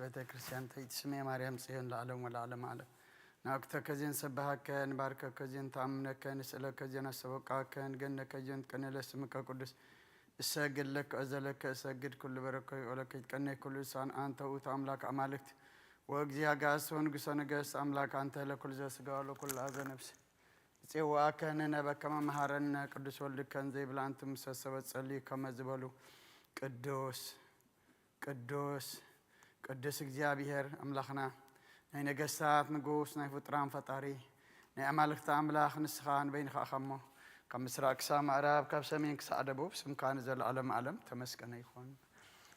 ቤተ ክርስቲያን ተይትስሜ ማርያም ጽዮን ለዓለም ወለዓለም ዓለም። ናብክተከ ዜን ሰብሃከ፣ ንባርከከ ዜን ተኣምነከ፣ ንስእለከ ዜን ኣሰበቃከ፣ ንገነከ ዜን ትቀነለ ስምከ ቅዱስ። እሰግድ ለከ እዘለከ እሰግድ ኩሉ በረከ ይኦለከ ይትቀነይ ኩሉ ልሳን አንተ ውእቱ አምላክ አማልክት ወእግዚአ ጋስ ወንጉሰ ነገስት አምላክ አንተ ለኩሉ ዘስጋ ወለኩሉ አዘ ነፍስ። ይጼውአከ ንነበ ከመ መሃረነ ቅዱስ ወልድከን ዘይብላን ትምሰሰ ወጸልዩ ከመ ዝበሉ ቅዱስ ቅዱስ ቅዱስ እግዚኣብሔር ኣምላኽና ናይ ነገስታት ንጉስ ናይ ፍጡራን ፈጣሪ ናይ ኣማልኽቲ ኣምላኽ ንስኻ ንበይንኻ ኢኻ እሞ ካብ ምስራቅ ክሳብ ምዕራብ ካብ ሰሜን ክሳዕ ደቡብ ስምካ ንዘለዓለም ዓለም ተመስገነ ይኹን።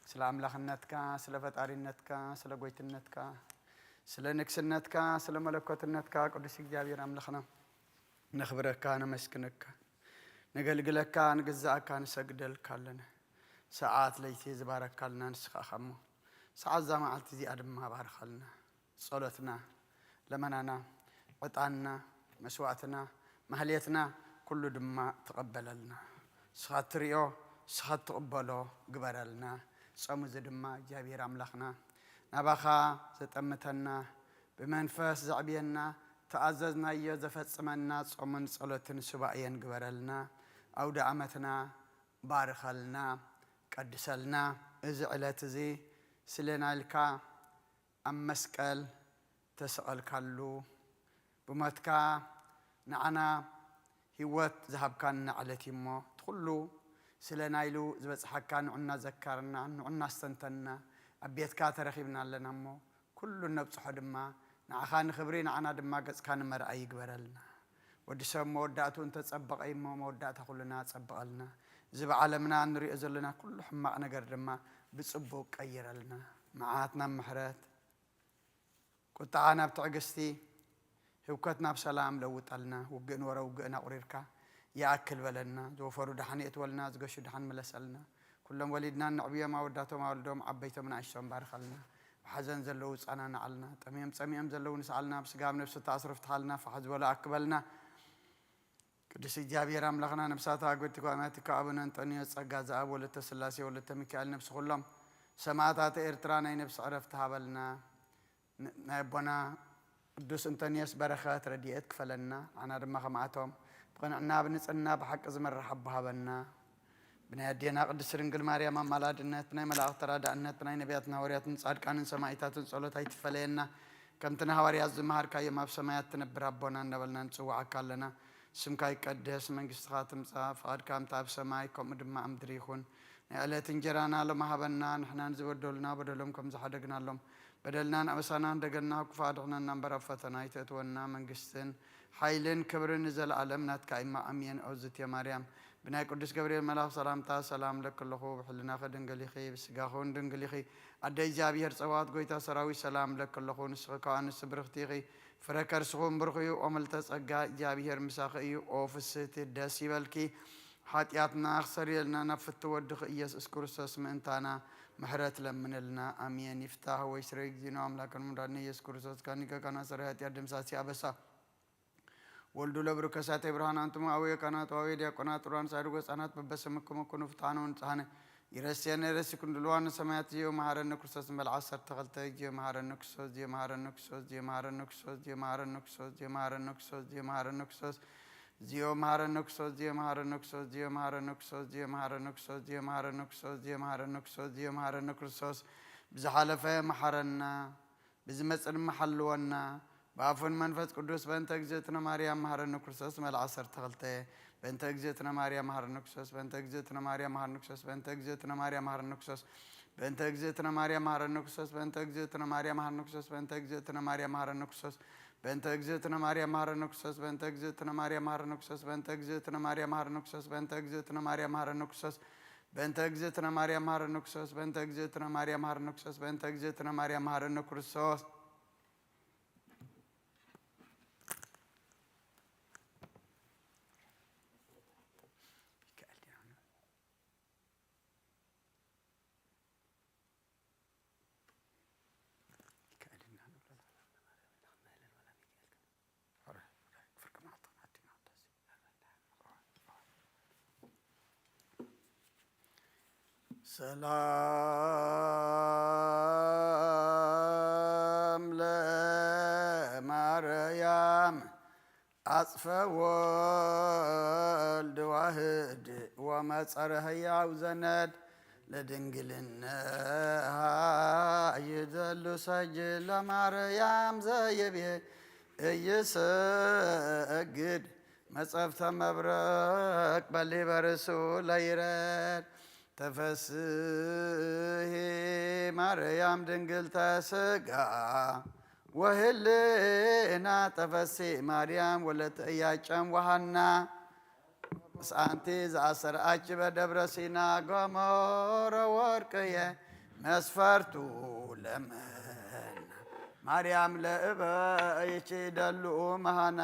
ስለ ኣምላኽነትካ ስለ ፈጣሪነትካ ስለ ጎይትነትካ ስለ ንግስነትካ ስለ መለኮትነትካ ቅዱስ እግዚኣብሔር ኣምላኽና ነኽብረካ ነመስግነካ ነገልግለካ ንግዛእካ ንሰግደልካ ኣለና። ሰዓት ለይቲ ዝባረካልና ንስኻ ኢኻ እሞ ሰዓት እዛ መዓልቲ እዚኣ ድማ ባርኻልና። ጸሎትና ለመናና ዕጣንና መስዋእትና ማህሌትና ኩሉ ድማ ተቐበለልና። ንስኻ እትርእዮ ንስኻ እትቕበሎ ግበረልና። ጾም እዚ ድማ እግዚኣብሔር ኣምላኽና ናባኻ ዘጠምተና ብመንፈስ ዘዕብየና ተኣዘዝናዮ ዘፈጽመና ጾምን ጸሎትን ሱባኤን ግበረልና። ኣውደ ኣመትና ባርኸልና ቀድሰልና። እዚ ዕለት እዚ ስለ ናይልካ ኣብ መስቀል ተሰቐልካሉ ብሞትካ ንዓና ህይወት ዝሃብካና ዕለት እዩ እሞ እቲ ኩሉ ስለ ናይሉ ዝበፅሓካ ንዑና ዘካርና ንዑና ኣስተንተንና ኣብ ቤትካ ተረኺብና ኣለና እሞ ኩሉ ነብፅሖ ድማ ንዓኻ ንኽብሪ ንዓና ድማ ገፅካ ንመርኣይ ይግበረልና። ወዲ ሰብ መወዳእቱ እንተጸበቐ እሞ መወዳእታ ኩልና ጸብቐልና። እዚ ብዓለምና እንሪኦ ዘለና ኩሉ ሕማቕ ነገር ድማ ብጽቡቕ ቀይረልና። መዓት ናብ ምሕረት፣ ቁጥዓ ናብ ትዕግስቲ፣ ህውከት ናብ ሰላም ለውጠልና። ውግእ ንወረ ውግእና ቁሪርካ ይኣክል በለልና። ዝወፈሩ ደሓን የእትወልና፣ ዝገሹ ደሓን ምለሰልና። ኩሎም ወሊድና እነዕብዮም ኣወዳቶም ኣወልዶም ዓበይቶም ንኣሽቶም ባርኸልና። ብሓዘን ዘለዉ ጸናንዓልና። ጠምዮም ጸሚኦም ዘለዉ ንስዓልና። ብስጋ ኣብ ነፍሲ ተኣስሩ ፍትሓልና። ፋሕ ዝበሉ ኣክበልና። ቅዱስ እግዚኣብሔር ኣምላኽና ነብሳት ኣጎድቲ ጓናቲካ ኣቡነ እንጠንዮስ ጸጋ ዘኣብ ወለተ ስላሴ ወለተ ሚካኤል ነብሲ ኩሎም ሰማዕታት ኤርትራ ናይ ነብሲ ዕረፍቲ ሃበልና። ን-፣ ናይ ኣቦና ቅዱስ እንጠንዮስ በረኸት ረድኤት ክፈለና። ንዓና ድማ ከማኣቶም ብቕንዕና ብንጽህና ብሓቂ ዝመርሕ ኣቦ ሃበና። ብናይ ኣዴና ቅድስት ድንግል ማርያም ኣማላድነት፣ ብናይ መላእኽቲ ተራዳእነት፣ ብናይ ነቢያትን ሃዋርያትን ጻድቃንን ሰማኢታትን ጸሎት ኣይትፈለየና። ከምቲ ንሃዋርያት ዝመሃርካዮም ኣብ ሰማያት ትነብር ኣቦና እናበልና ንጽውዓካ ኣለና። ስምካ ይቀደስ፣ መንግስትኻ ትምጻእ፣ ፍቓድካ ከምቲ ኣብ ሰማይ ከምኡ ድማ ኣብ ምድሪ ይኹን። ናይ ዕለት እንጀራና ሎሚ ሃበና፣ ንሕናን ዝበደሉና በደሎም ከም ዝሓደግናሎም በደልናን ኣበሳናን ደገልና፣ ክፉእ ኣድሕነና እምበር ኣብ ፈተና ኣይተእትወና። መንግስትን ሓይልን ክብርን ንዘለኣለም ናትካ እማ ኣሜን። ኦዝትየ ማርያም ብናይ ቅዱስ ገብርኤል መልኣኽ ሰላምታ ሰላም እብለኪ ኣለኹ። ብሕልናኺ ድንግል ኢኺ፣ ብስጋኺ እውን ድንግል ኢኺ። ኣደ እግዚኣብሔር ጸባኦት ጎይታ ሰራዊት ሰላም እብለኪ ኣለኹ። ንስኺ ካብ ኣንስቲ ብርኽቲ ኢኺ፣ ፍረ ከርስኺ እውን ብሩኽ እዩ። ኦ ምልዕተ ጸጋ እግዚኣብሔር ምሳኺ እዩ። ኦ ፍስህቲ ደስ ይበልኪ፣ ሓጢኣትና ክሰርየልና ናብ ፍትው ወድኺ ኢየሱስ ክርስቶስ ምእንታና ምሕረት ለምንልና። ኣሜን። ይፍታህ ወይ ስረይ እግዚእነ ኣምላክን ሙዳድነ ኢየሱስ ክርስቶስ ካኒ ከካና ሰራይ ሓጢኣት ደምሳሲ ኣበሳ ወልዱ ለብሩ ከሳቴ ብርሃን። ኣንቱም ኣውየ ካህናት፣ ዋውየ ዲያቆናት፣ ጥሩያን ሳድጎ ህጻናት በበስምኩም ኩኑ ፍትሓነ ወንጽሃነ። ይረስየነ ረሲኩም ድልዋን ሰማያት ዚዮ መሃረነ ክርስቶስ እምበል ዓሰርተ ክልተ ዚዮ መሃረነ ክርስቶስ ዚዮ መሃረነ ክርስቶስ ዚዮ መሃረነ ክርስቶስ ዚዮ መሃረነ ክርስቶስ ዚዮ መሃረነ ክርስቶስ ዚዮ መሃረነ ክርስቶስ ዚዮ መሃረነ ክርስቶስ ዚዮ መሃረነ ክርስቶስ ዚዮ መሃረነ ክርስቶስ ዚዮ መሃረነ ክርስቶስ ዚዮ መሃረነ ክርስቶስ ዚዮ መሃረነ ክርስቶስ ዚዮ መሃረነ ክርስቶስ ብዝሓለፈ መሓረና። ብዝመጽእ ድማ ሓልወና። ብኣፉን መንፈስ ቅዱስ በእንተ እግዝእትነ ማርያም መሃረነ ክርስቶስ መልዓ ዓሰርተ ክልተ በእንተ እግዝእትነ ማርያም መሃረነ ክርስቶስ በእንተ እግዝእትነ ማርያም መሃረነ ክርስቶስ በእንተ እግዝእትነ ማርያም መሃረነ ክርስቶስ በእንተ እግዝእትነ ማርያም መሃረነ ክርስቶስ በእንተ እግዝእትነ ማርያም መሃረነ ክርስቶስ በእንተ እግዝእትነ ማርያም መሃረነ ክርስቶስ በእንተ እግዝእትነ ማርያም መሃረነ ክርስቶስ በእንተ እግዝእትነ ማርያም መሃረነ ክርስቶስ በእንተ እግዝእትነ ማርያም መሃረነ ክርስቶስ በእንተ እግዝእትነ ማርያም መሃረነ ክርስቶስ በእንተ እግዝእትነ ማርያም መሃረነ ክርስቶስ በእንተ እግዝእትነ ማርያም መሃረነ ክርስቶስ በእንተ እግዝእትነ ማርያም መሃረነ ክርስቶስ። ሰላም አጽፈ ወልድ ዋህድ ወመጸረ ህያው ዘነድ ለድንግልናሃ ይደሉ ሰጅል ለማርያም ዘይቤ እይሰግድ መጸፍተ መብረቅ በሊበርሱ ለይረድ ተፈስሂ ማርያም ድንግል ተስጋ ወህልና ተፈሲ ማርያም ወለተ ኢያቄም ወሐና። ምስ ኣንቲ ዘኣሰርኣች በደብረ ሲና ገመረ ወርቅየ መስፈርቱ ለመና ማርያም ለእበይች ደሉ መሃና።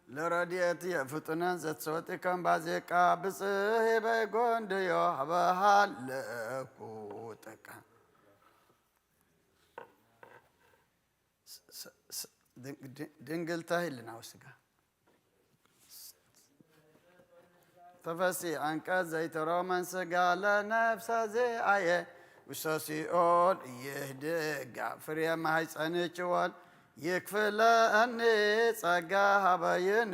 ለረድኤት የፍጡነን ዘትሰወጢ ከም ባዜቃ ብጽህ በይጎንድዮ ሃበሃለኩ ጠቃ ድንግል ተሂልና ወስጋ ተፈሲ አንቀጽ ዘይተሮመን ስጋ ለነፍሰ ዚአየ ውስተ ሲኦል ይህድጋ ፍሬ ማህፀንች ወል ይክፍለኒ ጸጋ ሀበይን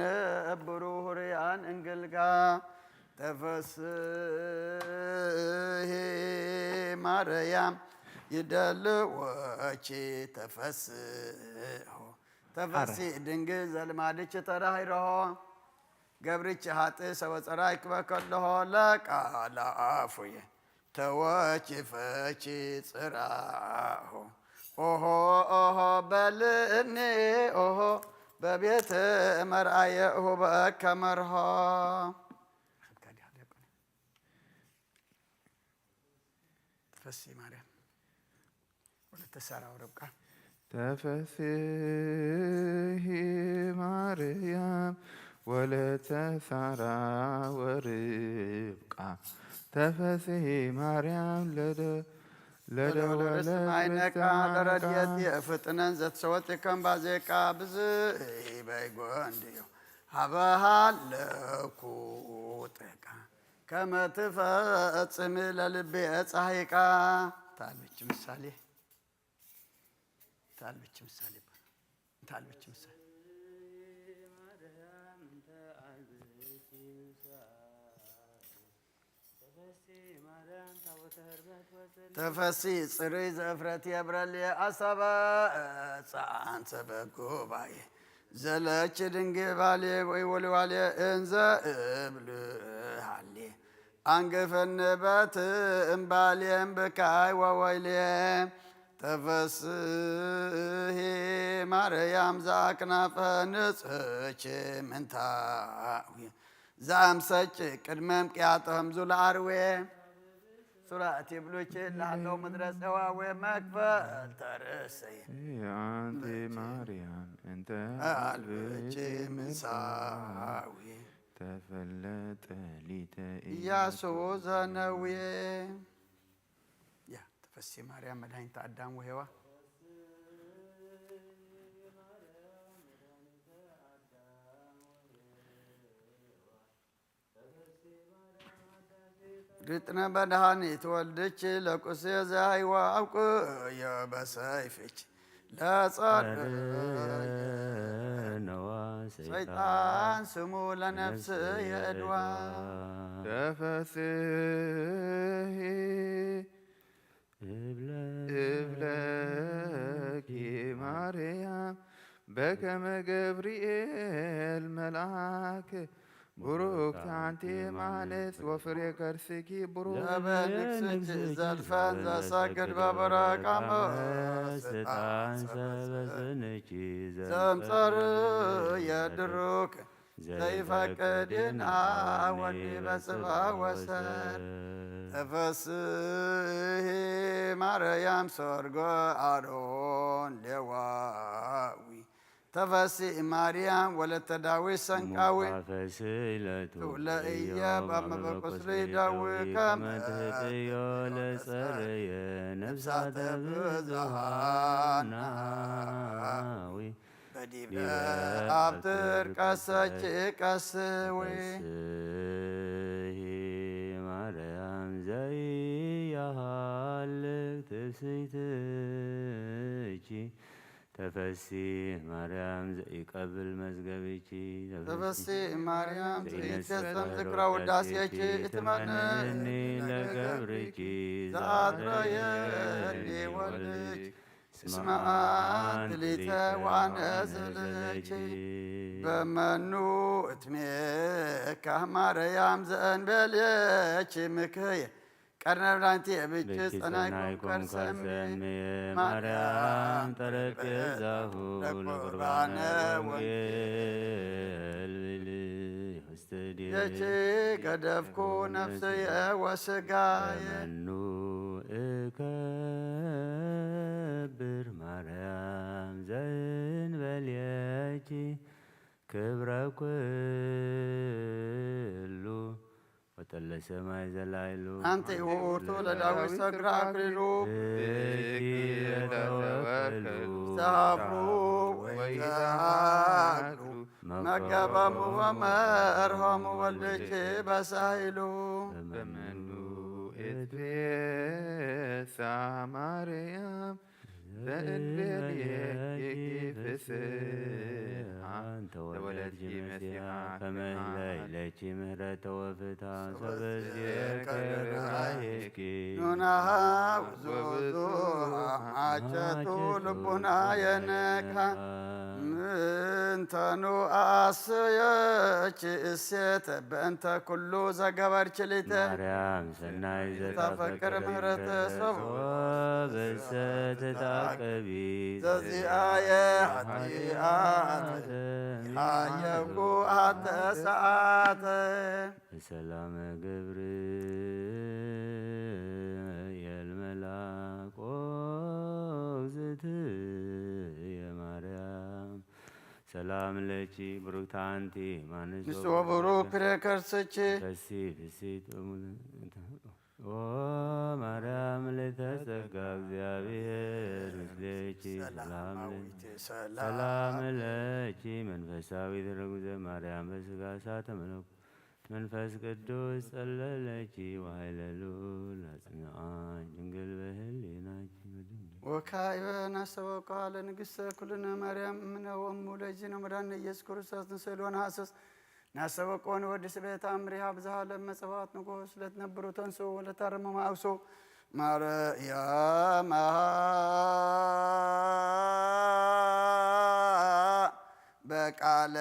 ብሩህ ርያን እንግልጋ ተፈስሂ ማርያም ይደልወኪ ተፈስሆ ተፈሲ ድንግል ዘልማድች ተዳሂርሆ ገብርች ሃጥ ሰበ ጸራይ ክበከልሆ ለቃላ አፉየ ተወኪፈች ጽራሆ ኦሆ ኦሆ በልኒ ኦሆ በቤት መርአየ ሁበከ መርሆ ተፈሲ ማርያም ወለተ ሳራ ወረብቃ ተፈስሂ ማርያም ወለተ ሳራ ወርብቃ ተፈስሂ ማርያም ለደ ለደወለ ለደወለ ስማይ ነቃ ለረድኤት የፍጥነን ዘትሰወጥ ከም ባዜቃ ብዝበይ ጎንድዮ ሃበሃለኩ ጥቃ ከመ ትፈጽም ለልቤ ጸሃይቃ ታልብች ምሳሌ ታልብች ምሳሌ ይባላል። ታልብች ምሳሌ ተፈሲ ጽሪ ዘፍረት የብረል አሳባ ጻንተ በጉባኤ ዘለች ድንግባሌ ወይ ወልዋሌ እንዘ እብል ሃሌ አንግፍን በት እምባሌም ብካይ ወወይሌ ተፈስሂ ማርያም ዘአክናፈ ንጽች ምንታዊ ዘአምሰጭ ቅድመም ቅያጠም ዙለ አርዌ ሱራት ይብሉች ላለው ምድረ ጸዋዌ መክፈል ተርእሰይ አንቲ ማርያም እንተ አልብች ምሳዊ ተፈለጠ ሊተ ኢያሱ ዘነዌ ያ ተፈሲ ማርያም መድኃኒተ አዳም ወሔዋ ርጥነ መድኃኒት ወልድች ለቁሴ ዘህይዋ አብቅዮ በሰይፍች ለጸር ነዋ ሰይጣን ስሙ ለነፍስ የእድዋ ተፈስሂ እብለኪ ማርያም በከመ ገብርኤል መልአክ ቡሩክት አንቲ ማለት ወፍሬ ከርስኪ ቡሩክ ለበንክስች ዘልፈን ዘሰግድ በበረቃመ ስጣን ሰበስንኪ ዘምጸር የድሩክ ዘይፈቅድና ወዲ በጽባ ወሰር ተፈስሂ ማርያም ሰርጎ አሮን ሌዋዊ ተፈሲ ማርያም ወለተ ዳዊት ሰንቃዊ ትውለ እየ በመበቁስሊ ዳዊ ከመ ትህጥዮ ለጸረየ ነፍሳተ ብዙሃናዊ ዲበ ኣብ ትርቀሰች ቀስዊ። ተፈስሒ ማርያም ዘይያሃልክ ትፍስሕትኪ። ተፈሲ ማርያም ዘይቀብል መዝገብኪ። ተፈሲ ማርያም ዘይትፈጸም ዝክረ ውዳሴኪ። እትመነኒ ለገብርኪ ዘኣድረየኒ ወልድኪ። እስመ ኣንቲ ሊተ ዋነ ዘለኪ። በመኑ እትሜካ ማርያም ዘእንበልየኪ ምክየ። ቀርነ ብላንቲ የብኪ ብኪ ጸናይኩም ጸናይኩም ከርሰሚ። ከርሰሚ። ማርያም ጠረጴዛሁ ለቁርባነ ወንጌል ብልይ ውስተ የኪ እዴኪ። ገደፍኩ ነፍስየ ወስጋየ። በመኑ እከብር ማርያም ዘእንበልየኪ ክብረ ኩሉ ወጠለ ሰማይ ዘላይሉ። ኣንቲ ውእቱ ለዳዊት ሰግረ አክሊሉ። ብኪ የተወከሉ ዘሀፍሩ ወይዘሀግሉ መገቦሙ ወመርሆሙ ወልድኪ በሳይሉ። በመኑ እትፌሳ ማርያም ዘእንበልየኪ ፍስሓ ተወለድኪ መሲሓ ከመ ለይለኪ ምህረተ ወፍታ ሰበዝየከ ርህራሄኪ። ኑና ውዙዙ ማቸቱ ልቡና የነካ። ምንተኑ ኣሰየች እሴት በእንተ ኩሉ ዘገበርች ሊተ። ማርያም ሰናይ ዘታፈቅር ምህረት ሰብ ብሰ ተታቀቢ። ዘዚኣየ ኃጢኣት ሃየኩ ኣተ ሰዓተ። ሰላም ገብርኤል መልአክ ኦግዝእትየ ማርያም ሰላም ለኪ ብሩክት አንቲ ማንስ ንሱ ወብሩክ ፍሬ ከርስኪ። ፈሲ ፍሲት እሙን ኦ ማርያም ልዕልተ ጸጋ እግዚአብሔር ምስሌኪ ሰላም ለኪ። ሰላም ለኪ መንፈሳዊት ርጉዘ ማርያም በስጋ እሳተ መለኮት መንፈስ ቅዱስ ጸለለኪ ወኃይለ ልዑል አጽንዓኪ ድንግል በህሊናኪ ወድንግል ወካዕበ ናሰበኳ ለንግሥተ ኩልነ ማርያም እምነ ወእሙ ለእግዚእነ መድኃኒነ ኢየሱስ ክርስቶስ ንስእሎ ነሐስስ ናሰበኮ ንወድስ ቤት አምሪሃ ብዝሃ ለመጸዋት ንጉስ ለትነብሩ ተንሱ ወለታረሙ ማውሱ ማርያም በቃለ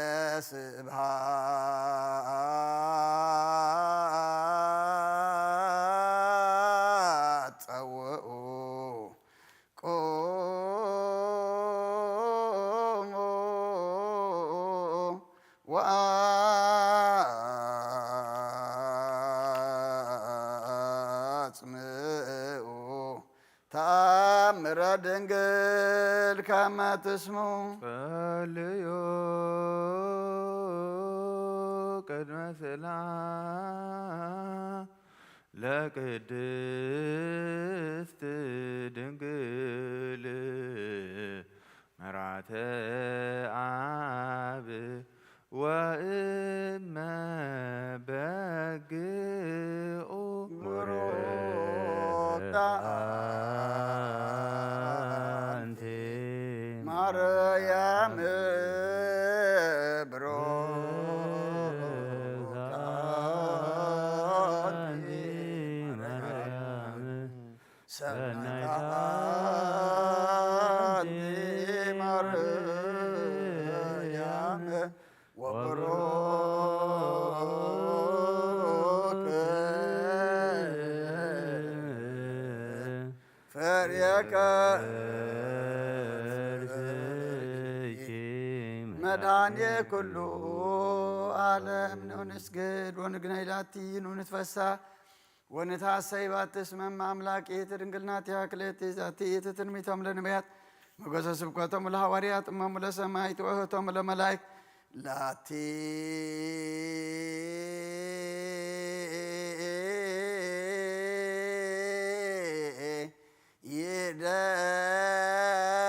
ስብሃት ጸውኡ ቁሙ ወአጽምኡ ተአምረ ድንግል ከመ ትስሙ። ጸልዩ ቅድመ ስእላ ለቅድስት ድንግል መራተ አብ ወእመ በግኡ ብሩክተ አንቲ ማርያም ብሩክተ አንቲ ማርያም ሰናይት አንቲ ማርያም ወብሩክ ፍሬ ከርሥኪ መድኃኔ ኩሉ ዓለም። ንስግድ ወንግነይ ላቲ ንትፈሳ ወንትሐሰይ ባቲ እስመ እመ አምላክ ይእቲ ድንግል ናቲሃ ክልኤቲ ዛቲ ይእቲ ትንቢቶም ለነቢያት ሞገሰ ስብከቶም ለሐዋርያት እሞሙ ለሰማዕት ወእህቶም ለመላእክት ላቲ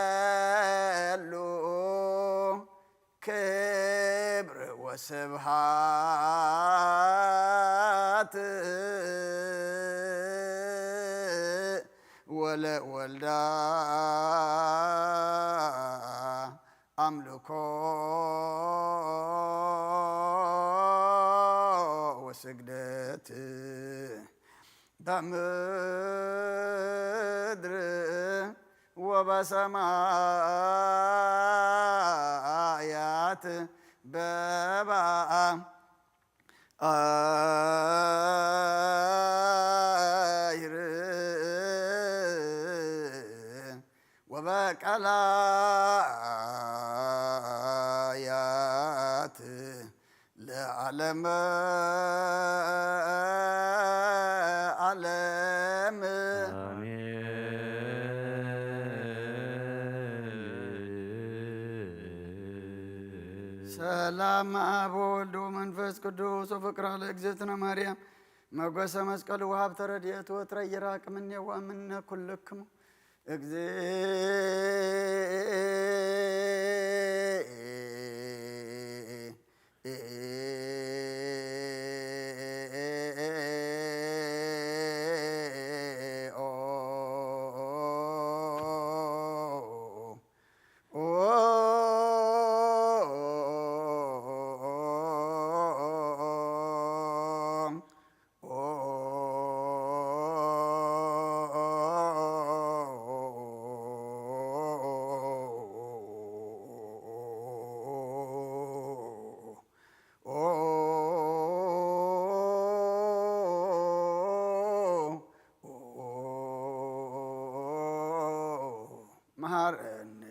ይደሉ ክብር ወስብሃት ወለወልዳ ኣምልኮ ወስግደት በምድር ወበሰማያት በባ ኣይር ወበቀላያት ለዓለመ ዓለም። ሰላም አብ ወወልድ ወመንፈስ ቅዱስ ወፍቅራ ለእግዝእትነ ማርያም ሞገሰ መስቀሉ ወሀብተ ረድኤቱ ወትረ ይራቅ እምኔሁ ወእምነ ኩልክሙ እግዚኦ። መሃረነ።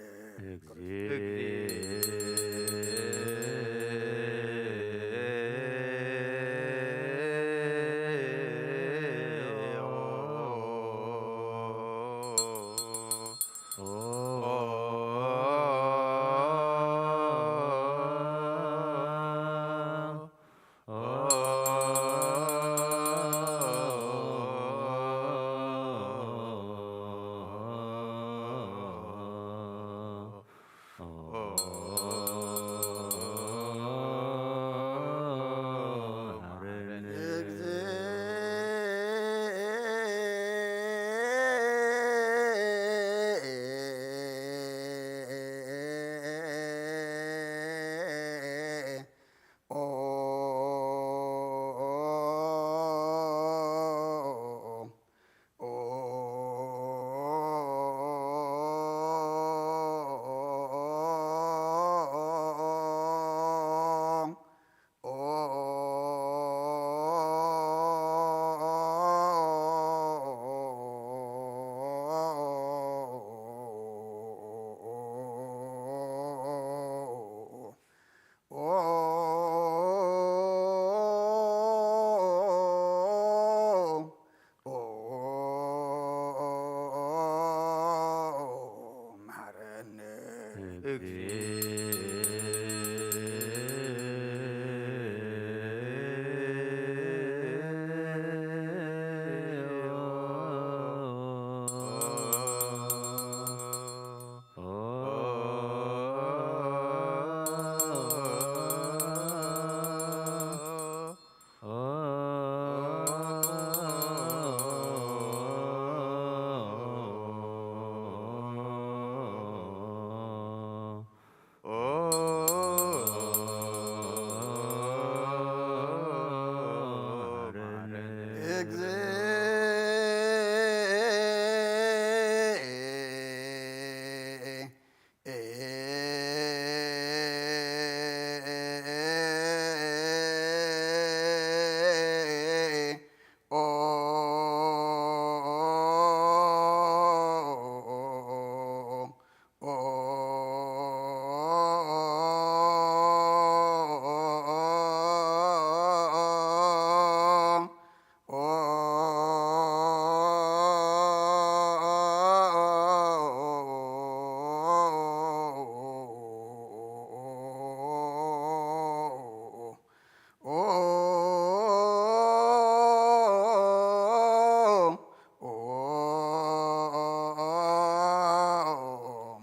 መሐረነ።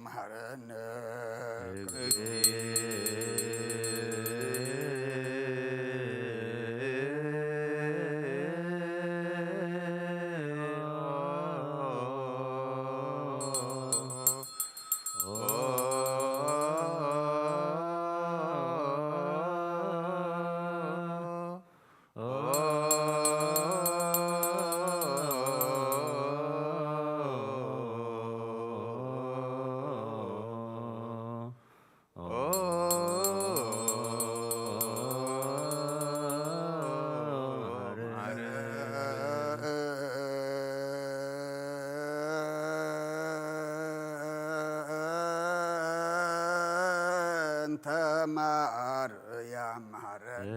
መሐረነ። እንተ ማርያም መሃረነ።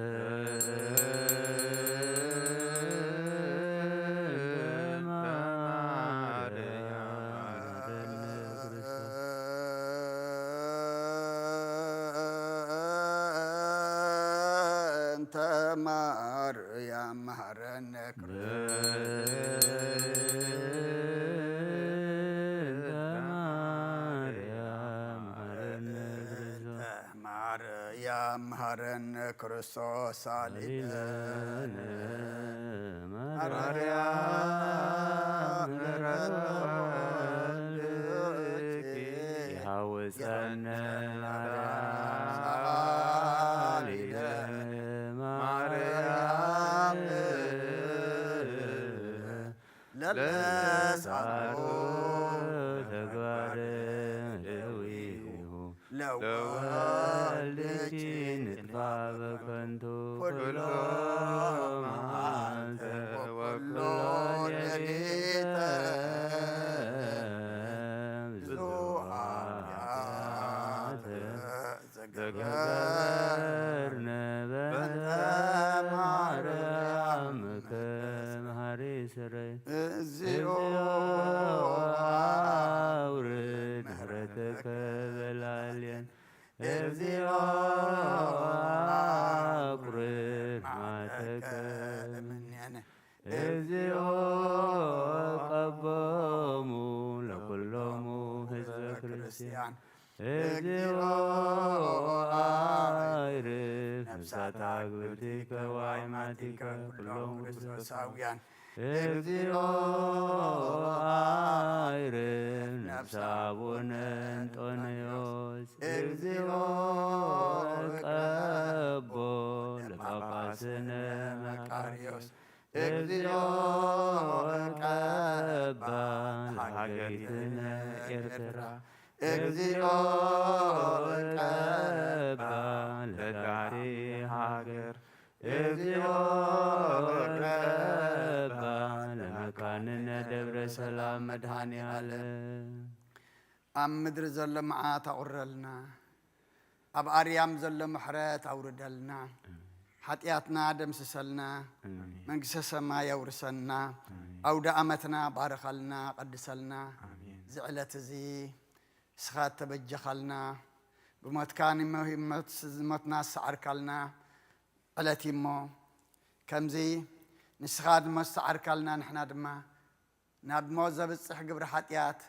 እንተ ማርያም መሃረነ። ማርያም መሃረነ ክርስቶስ ሳሊለነ። ማርያም ምሕረት ወልድኪ ይሃውፀነ። ሳሊለነ ማርያም ለለሳቱ ተግባር እደዊሁ ለወልድኪ ንጥፋ በከንቱ ኩሎ መዓልተ ወኩሎ ሌሊተ ብዙ ኃጢአት ዘገበርነ በእንተ ማርያምከ መሐሪ ስረይ። እግዚኦ አውርድ ምሕረትከ በላዕሌነ። እግዚኦ አቁርር መዓተከ እምኔነ። እግዚኦ ቀቦሙ ለኩሎሙ ህዝበ ክርስቲያን። እግዚኦ አዕርፍ ነፍሳት አግብርቲከ ወአይማቲከ ኩሎም ክርስቶሳውያን። እግዚኦ አዕርፍ ነፍሰ አቡነ እንጦንዮስ። እግዚኦ ቀቦ ለጳጳስነ መቃርዮስ። እግዚኦ ቀባ ለሃገሪትነ ኤርትራ። እግዚኦ ቀባ ለዳቲ ሃገር። እግዚኦ ቀባ ለመካንነ ደብረ ሰላም መድኃኔ ዓለም። ኣብ ምድሪ ዘሎ መዓት ኣቑረልና፣ ኣብ ኣርያም ዘሎ ምሕረት ኣውርደልና፣ ሓጢኣትና ደምስሰልና፣ ኣሜን። መንግስተ ሰማይ ኣውርሰና፣ ኣሜን። ኣውደ ኣመትና ባርኸልና፣ ቀድሰልና። ኣሜን። እዚ ዕለት እዚ ንስኻ እተበጀኻልና፣ ብሞትካ ንሞት ዝሞትና ዝሰዓርካልና ዕለት እዩ እሞ፣ ከምዚ ንስኻ ድማ ዝሰዓርካልና ንሕና ድማ ናብ ሞት ዘብጽሕ ግብሪ ሓጢኣት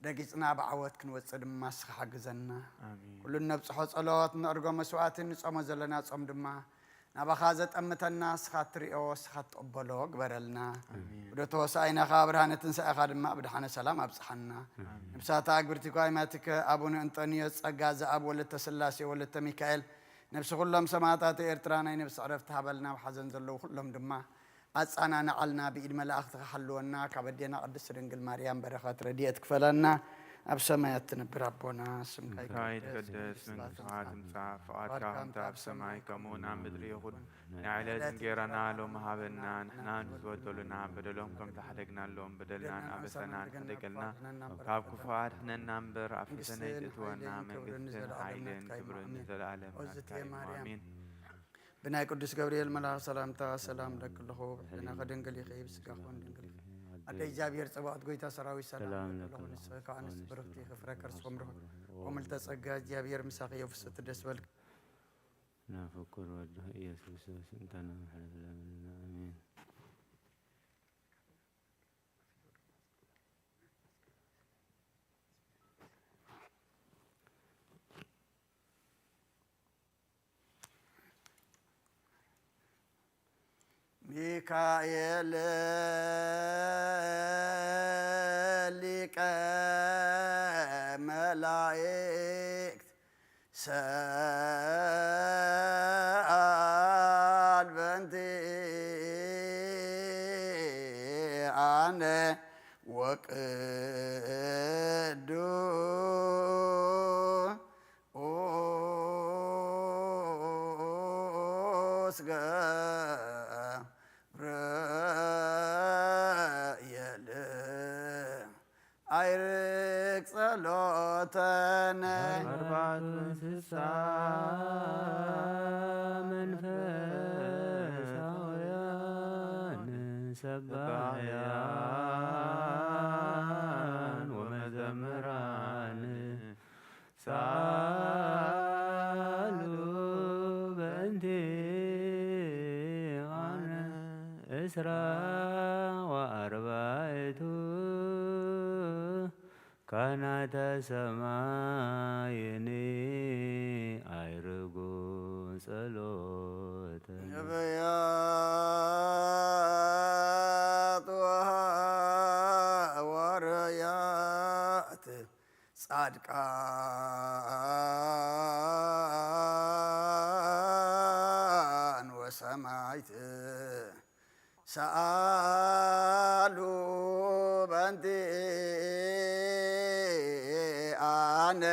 ረጊጽና ብዓወት ክንወጽእ ድማ ንስኻ ሓግዘና። ኣሜን። ኩሉ እነብጽሖ ጸሎት፣ እነእርጎ መስዋዕትን ንጾሞ ዘለና ጾም ድማ ናባኻ ዘጠምተና፣ ንስኻ እትርእዮ፣ ንስኻ እትቕበሎ ግበረልና። ኣሜን። ብደቶ ሆሳዕናኻ ብርሃነ ትንሳኤኻ ድማ ብድሓነ ሰላም ኣብጽሓና። ኣሜን። ነብሳታ ኣግብርቲ ኳይማትከ ኣቡነ እንጦንዮስ ጸጋ ዘኣብ ወለተ ስላሴ ወለተ ሚካኤል ነብሲ ኩሎም ሰማዕታት ኤርትራ ናይ ነብሲ ዕረፍቲ ሃበልና። ኣብ ሓዘን ዘለዉ ኩሎም ድማ ኣጻናንዓልና፣ ብኢድ መላእኽትኻ ሓልወና፣ ካብ ኣዴና ቅድስቲ ድንግል ማርያም በረኸት ረድኤት ክፈለና። ኣብ ሰማያት ትነብር ኣቦና፣ ስምካ ስምካ ይትቀደስ፣ ይትቀደስ፣ መንግስትኻ መንግስትኻ ትምጻእ፣ ትምጻእ፣ ፍቓድካ ፍቓድካ ከምቲ ኣብ ኣብ ሰማይ ሰማይ ከምኡ ከምኡ ኣብ ምድሪ ይኹን። ይኹን። ናይ ዕለት እንጌራና ሎሚ ሃበና፣ ንሕና ንዝበደሉና በደሎም ከም ዝሓደግናሎም በደልናን ኣበሳናን ሓደገልና፣ ካብ ክፉ ኣድሕነና እምበር ኣብ ፈተነ ኣይትእትወና፣ መንግስትን ሓይልን ክብርን ንዘለኣለም ናትካ እዩ። ኣሜን። ብናይ ቅዱስ ገብርኤል መልኣኽ ሰላምታ ሰላም እለኪ ኣለኹ። ብሕልናኺ ድንግል ኢኺ፣ ብስጋኺ እውን ድንግል ኢኺ። ኣደ እግዚኣብሔር ጸባኦት፣ ጎይታ ሰራዊት ሰላም እለኪ ኣለኹ። ንስኺ ከኣ ንስቲ ብርኽቲ ኢኺ፣ ፍረ ከርስኪ እውን ብሩኽ። ወምልተ ጸጋ እግዚኣብሔር ምሳኺ እዩ። ፍስሕቲ ደስ በልኪ። ናብ ፍቁር ወድኺ ኢየሱስ ክርስቶስ እንተ ንምሕረት ለምንና። ኣሜን። ሚካኤል ሊቀ መላእክት ሰአል በእንቲአነ ወቅዱስ ገብርኤል አይርቅ ጸሎተነ። አርባዕቱ ስሳ መንፈሳውያን ሰባሕያን ወመዘምራን ሳሉ በእንቲኣነ እስራ ወኣርባዕቱ ካህናተ ሰማይኒ ኣይርጉ ጸሎተ። ነቢያት ወሃዋርያት ጻድቃን ወሰማይት ሰኣሉ በእንቲኣነ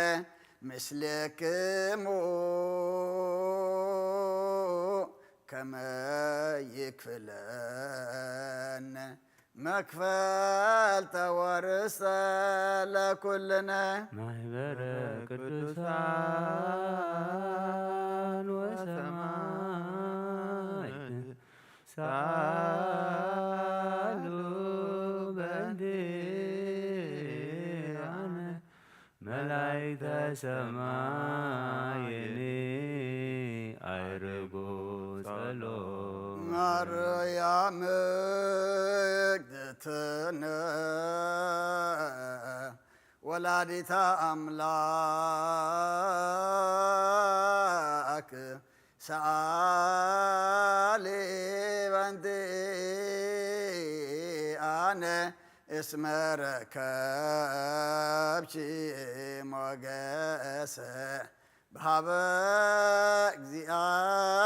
ምስሌክሙ ከመ ይክፍለነ መክፈልተ ወርስተ ለኩልነ። ማህበረ ቅዱሳን ወሰማዕት ሳሉ በእንቲኣነ መላእክተ ሰማይኒ ኣይርጉ ጸሎት። ማርያም እግዝእትነ ወላዲተ ኣምላክ ሰኣሊ በእንቲኣነ እስመ ረከብኪ ሞገሰ በሃበ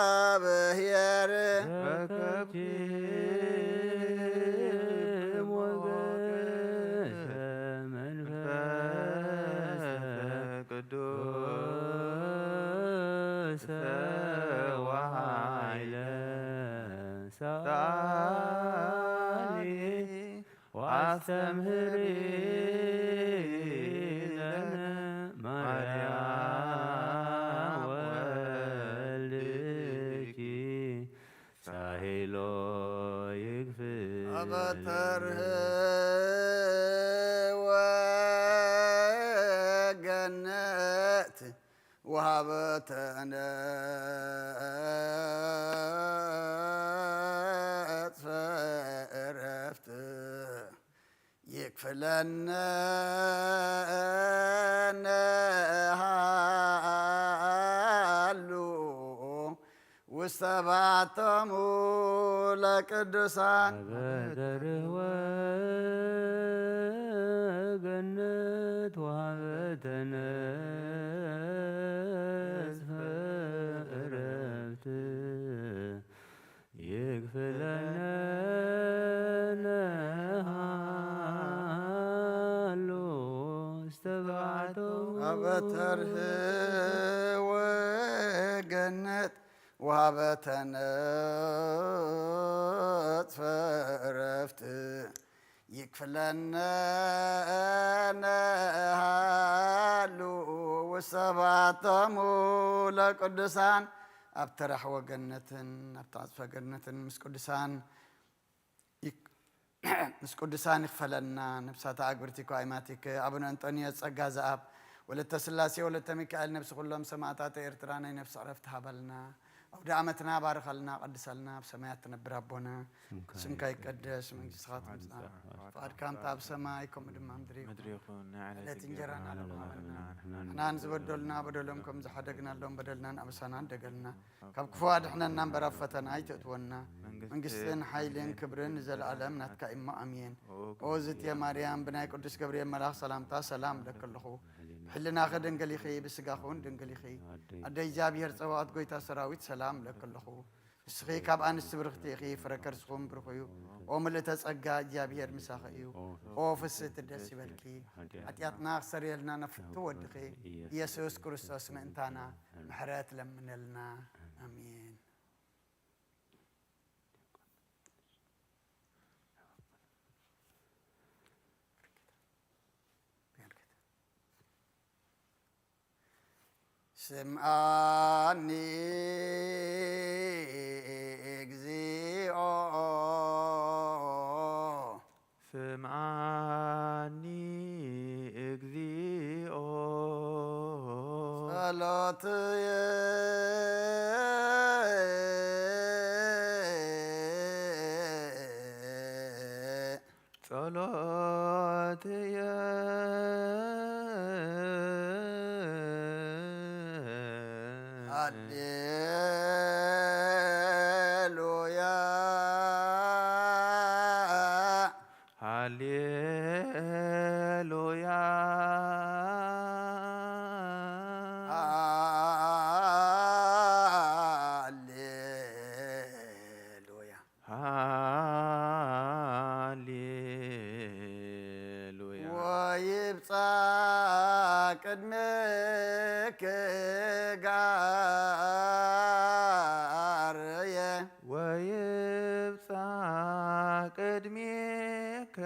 እግዚኣብሔር። ረከብኪ ሞገሰ መንፈሰ ቅዱስ ወኃይለ ሳሊ ወአስተምህሪ ለነ ማርያም ወልድኪ ሳሄሎ ይግፍል። አበተርህ ወገነት ወሃበተነ ዕጽፈ ዕረፍት ይክፍለነ ሃሉ ውስተ ባቶሙ ለቅዱሳን። በተርህወ ገነት ወሃበተነ ዕጽፈ ዕረፍት ይክፍለነ ሃሉ ውስተ ባቶሙ። አበተርህ ወገነት ወሃበተነ ዕጽፈ ዕረፍት ይክፍለነ ሃሉ ውሰባቶሙ ለቅዱሳን። ኣብቲ ራሕወ ገነትን ኣብቲ ዕጽፈ ገነትን ምስ ቅዱሳን ይክ-፣ ምስ ቅዱሳን ይኽፈለና። ነብሳት ኣግብርቲ እኮ ኣይማቲክ ኣቡነ እንጦንዮስ ጸጋ ዘኣብ ወለተ ስላሴ ወለተ ሚካኤል ነብሲ ኩሎም ሰማእታት ኤርትራ ናይ ነብሲ ዕረፍቲ ሃበልና። ኣውደ ዓመትና ባርኸልና፣ ቀድሰልና። ኣብ ሰማያት ትነብር ኣቦና፣ ስምካ ይቀደስ፣ መንግስትኻ ትምጻእ፣ ፍቓድካ ከምቲ ኣብ ሰማይ ከምኡ ድማ ኣብ ምድሪ ይኹን። ምድሪ ይኹን። ናይ ዕለት ዕለት እንጀራና እንጀራና ሎሚ ሃበና። ሃበና። ንሕና ንዝበደሉና በደሎም ከም ዝሓደግናሎም በደልናን ኣበሳናን ደገልና። ካብ ክፉ ኣድሕነና እምበር ኣብ ፈተና ኣይተእትወና። መንግስትን መንግስትን ሓይልን ሓይልን ክብርን ንዘለኣለም ናትካ እሞ ኣሜን። ኦ ኦ እግዝእትየ ማርያም፣ ብናይ ቅዱስ ገብርኤል መልኣኽ ሰላምታ ሰላም እብለኪ ኣለኹ። ብሕልናኺ ድንግል ኢኺ፣ ብስጋኺ እውን ድንግል ኢኺ። ኣደይ እግዚኣብሔር ጸባኦት ጎይታ ሰራዊት ሰላም እብለኪ ኣለኹ። ንስኺ ካብ ኣንስቲ ብርኽቲ ኢኺ፣ ፍረ ከርስኹም ብሩኽ እዩ። ኦ ምልእተ ጸጋ፣ እግዚኣብሔር ምሳኺ እዩ። ኦ ፍስሕቲ ደስ ይበልኪ፣ ሓጢኣትና ክሰርየልና ናብ ፍትው ወድኺ ኢየሱስ ክርስቶስ ምእንታና ምሕረት ለምነልና። ኣሜን። ስምዓኒ እግዚኦ። ስምዓኒ እግዚኦ። ጸሎትየ። ጸሎትየ። ሃሌሉያ። ሃሌሉያ። ሃሌሉያ። ሃሌሉያ። ወይብጻ ቅድሜኪ ጋርየ። ወይብጻ ቅድሜኪ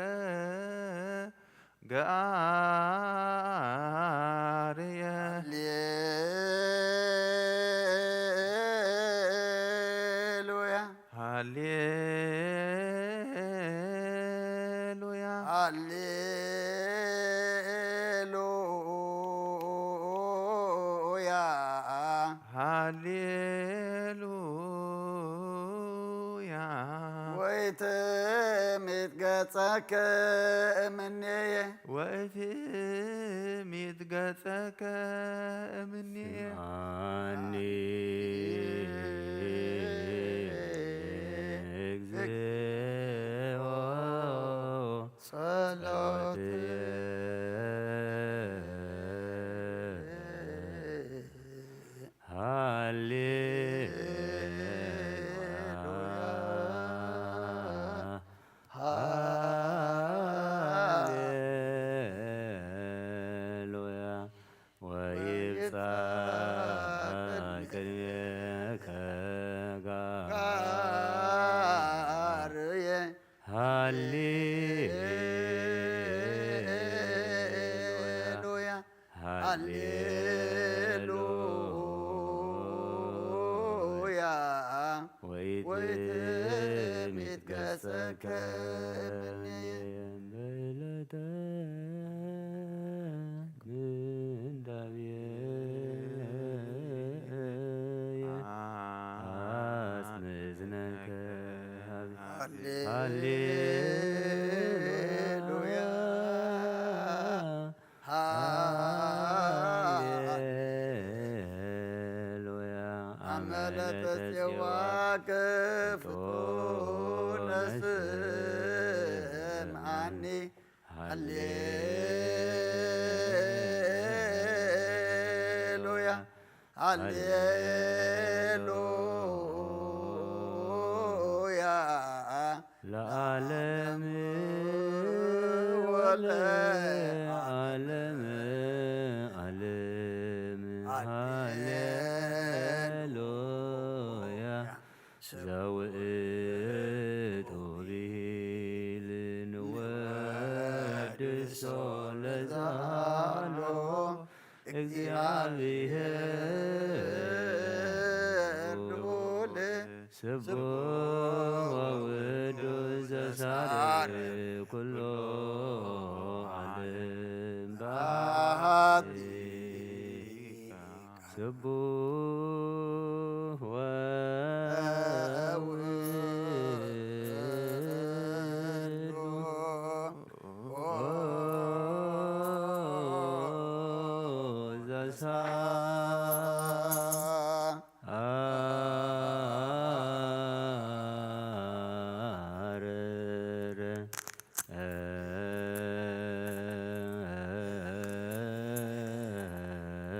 ጋርየ። ሃሌሉያ። ሃሌሉያ። ሃሌሉያ። ሃሌሉያ። ወይትሚት ገጸከ እምኔየ። ወይትሚት ገጸከ እምኔየ። ስምዓኒ እግዚኦ። ጸሎትየ። ሃሌሉያ። ሃሌሉያ። ወይብጻሕ ቅድሜከ ጋርየ። ሃሌሉያ። ሃሌሉያ። ወይትሚት ገጸከ እምኔየ። በዕለተ ምንዳቤየ አጽንዕዝነከ። ሃሌሉያ። ሃሌሉያ። አመ ለተጼዋከ ፍጡነ ስምዓኒ። ሃሌሉያ። ሃሌሉያ። ለዓለም ወለዓለም ዓለም። ሃሌሉያ። ዘውእቱ ብሂል ንወድሶ ለዛሎ። እግዚአብሔር ልዑል ስቡሕ ወውዱስ ዘሳርር ኩሎ ዓለም በአሐቲ ስቡሕ ወውዱ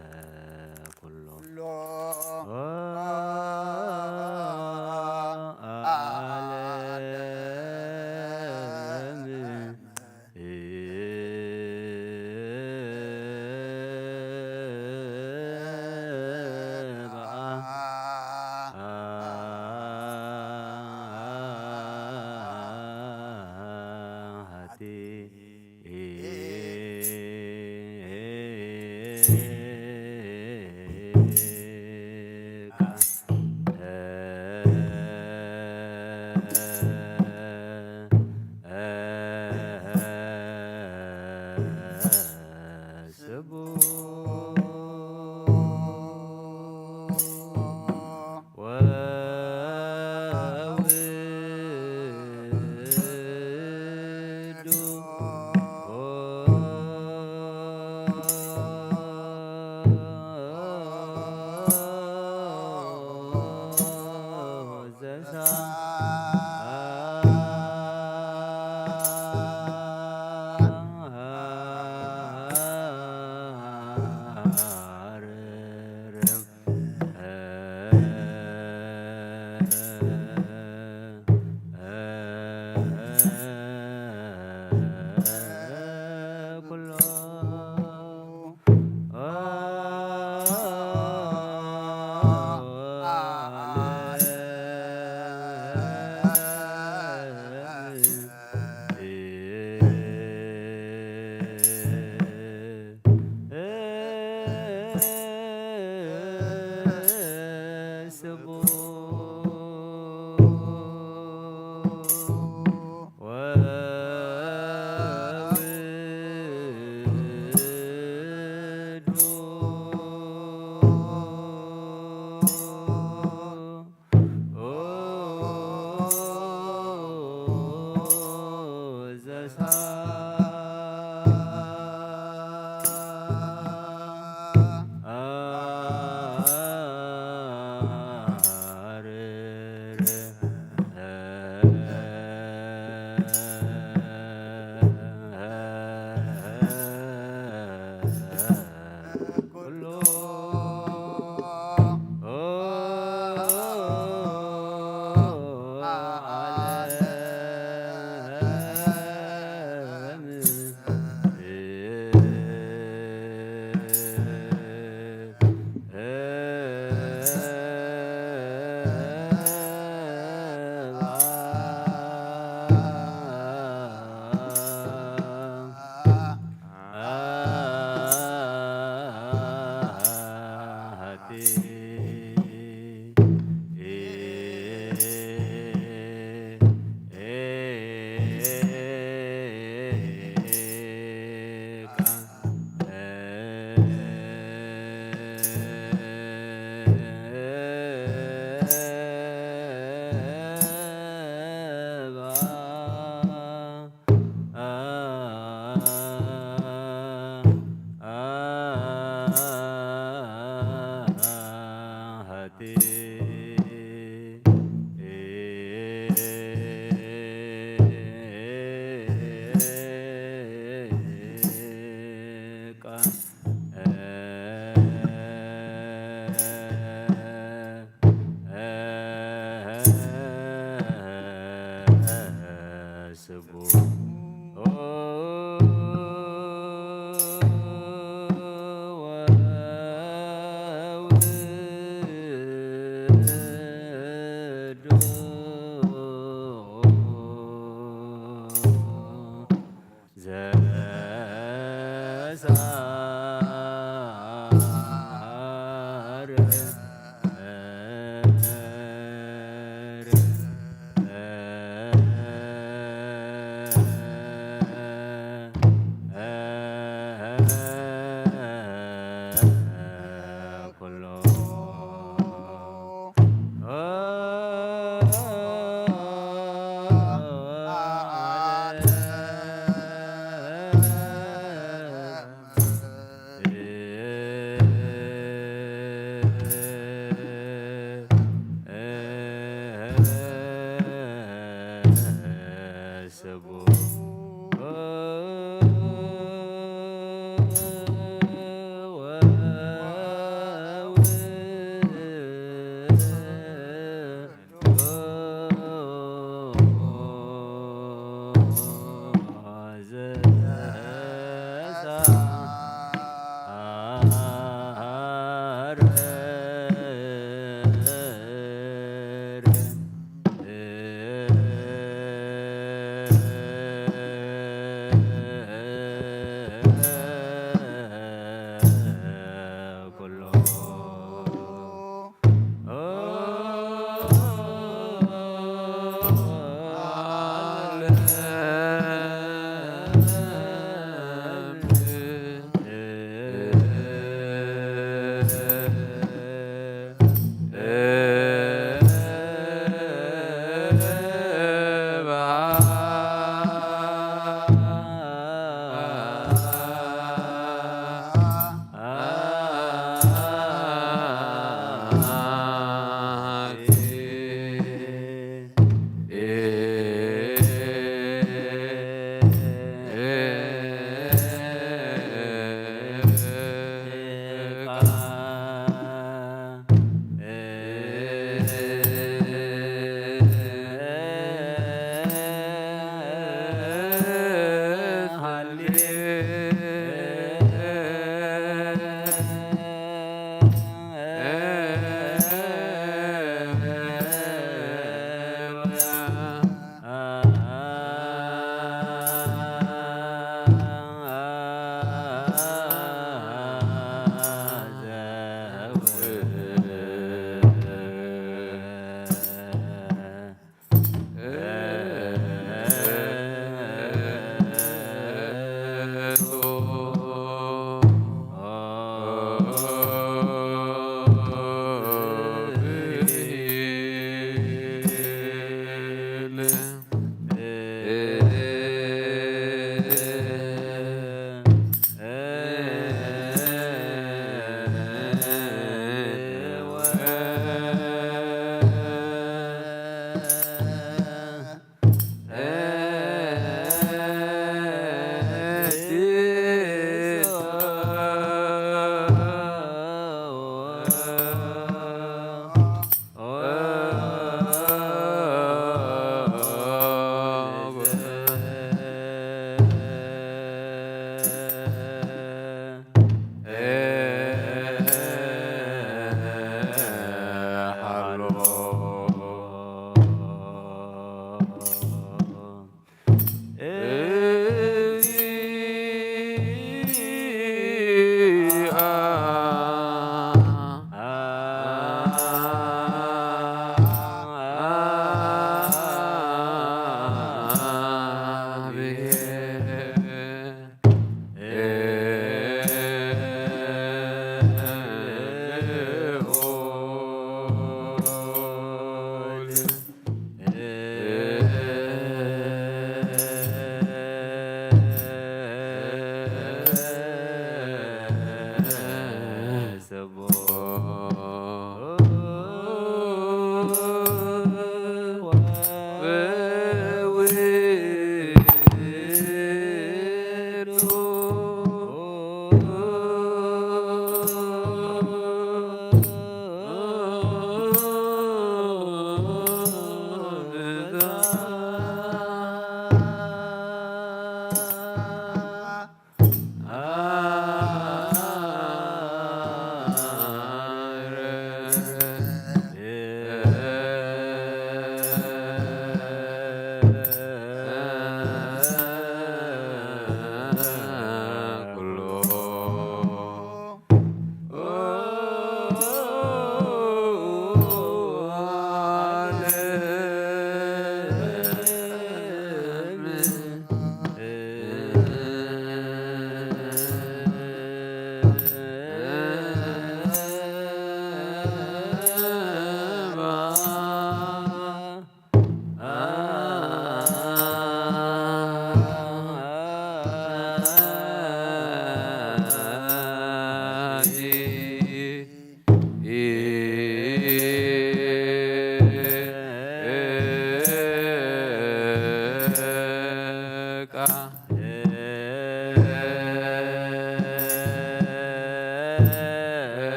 ዘሳርር ኩሎ ዓለም። ወውዱ ዘሳርም ኩሎ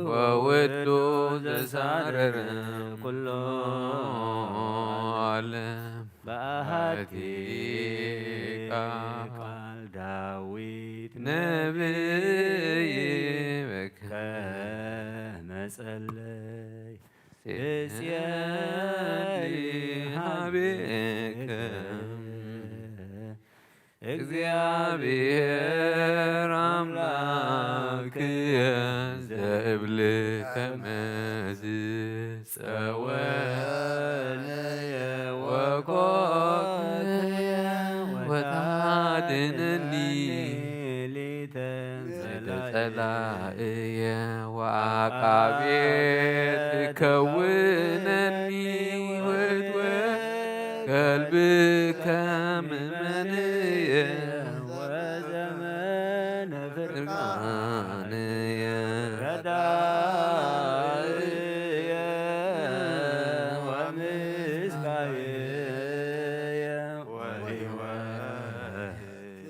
ወውእቱ ዘሳርር ኩሎ ዓለም። በአሐቲ ቃል ዳዊት ነቢይ ከመ ጸለየ። እጼሊ ሀቤከ እግዚአብሔር አምላክየ ዘእብል ከመዝ ጸወለየ ወኮ ጸላእየ ወዓቃብየ ትከውነኒ ወትወ ከልብከ ምመንየ ወዘመነ ፍርቃንየ ረዳእየ ወምስካየ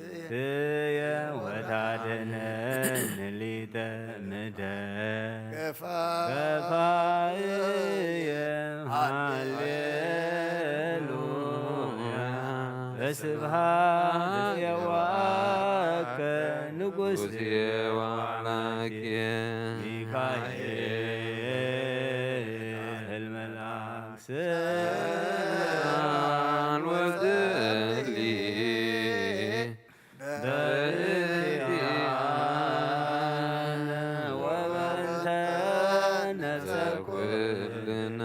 ወሕይወትየ ወታደነኒ ሊተ ምደ ከፋእየ ሃሌሉያ በስብሃት የዋከ ንጉስ የዋላኬ ሚካኤል መልአክ ስልጣን ወጽሊ በእንቲአነ ወበእንተ ነፍሰ ኩልነ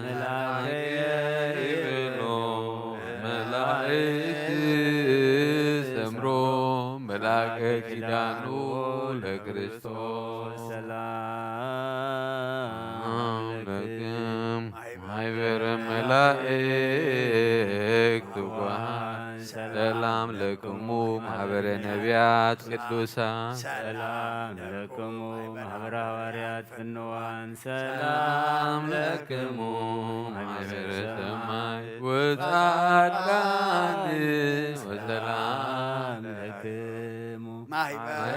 መልአከ ይብሎ መላእክት ሰምሮ መልአከ ኪዳኑ ለክርስቶስ ሰላም ለክም ማሕበረ መላእክት ትጉሃን ሰላም ለክሙ ማሕበረ ነቢያት ቅዱሳን ሰላም ለክሙ ማሕበረ ሃዋርያት ፍንዋን ሰላም ለክሙ ማሕበረ ሰማይ ወጻድቃን ወሰላም ለክሙ ማሕበረ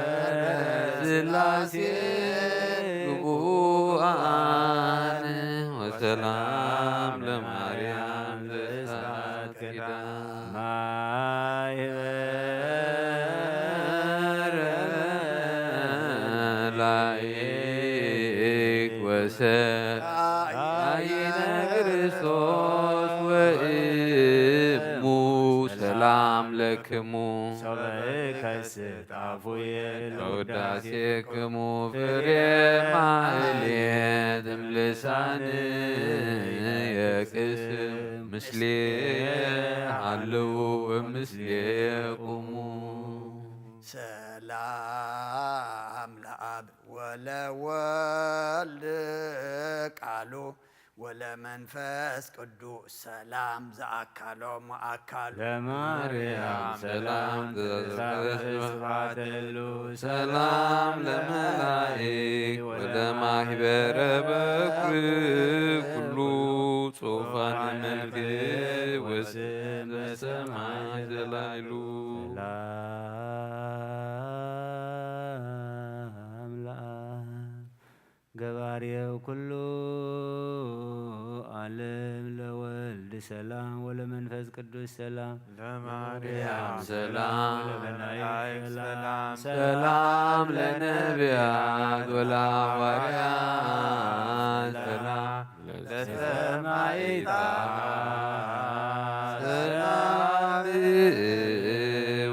ስላሴ ግቡኣን ወሰላም ለማርያም ዘእሳት ኪዳን ማሕበረ መላእክት ወሰ አይነ ክርስቶስ ወእሙ ሰላም ለክሙ ሶበ ከስት አፉየ ለውዳሴክሙ ፍሬ ማህሌት እምልሳንየ ቅስም ምስሌ ሃልው ምስሌኩሙ ሰላም ለአብ ወለወልድ ቃሉ ወለመንፈስ ቅዱስ ሰላም ዘአካሎም አካሉ ለማርያም ሰላም ተሳበ ስብሐት እሉ ሰላም ለመላእክት ወለማህበረ በኩር ኩሉ ጽሑፋነ መልክ ወስም በሰማይ ዘላይሉ ሰላም ለአብ ገባሬው ኩሉ ዓለም ለወልድ ሰላም ወለመንፈስ ቅዱስ ሰላም ለማርያም ሰላም ለመላእክት ሰላም ሰላም ለነቢያት ወለሐዋርያት ሰላም ለሰማዕታት ሰላም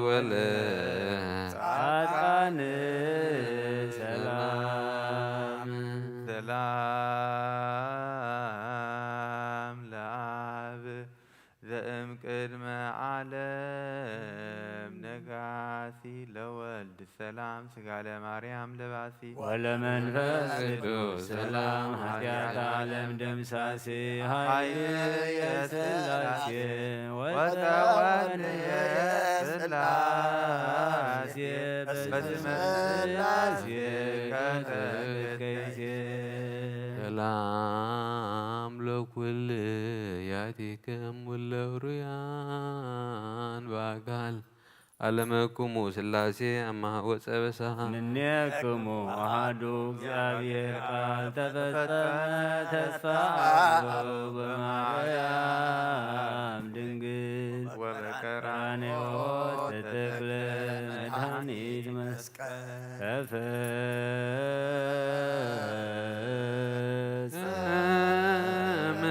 ወለ ጻድቃን ሰላም ሰላም ለአብ ዘእም ቅድመ ዓለም ነጋሲ ለወልድ ሰላም ስጋ ለማርያም ለባሲ ወለመንፈስ ቅዱስ ሰላም ኃጢአት ዓለም ደምሳሴ ኃይል የስላሴ ወተወልደ የስላሴ በስመ ስላሴ ከይሴ ሰላም ለኩልያቲክም ውለውሩያን በአካል አለመኩሙ ስላሴ አማሃ ወፀበሳ ምኔክሙ አሐዱ እግዚአብሔር ቃል ተፈጸመ ተስፋ አብ በማርያም ድንግል ወበቀራንዮ ተተክለ መድኃኒት መስቀል ተፈጸመ።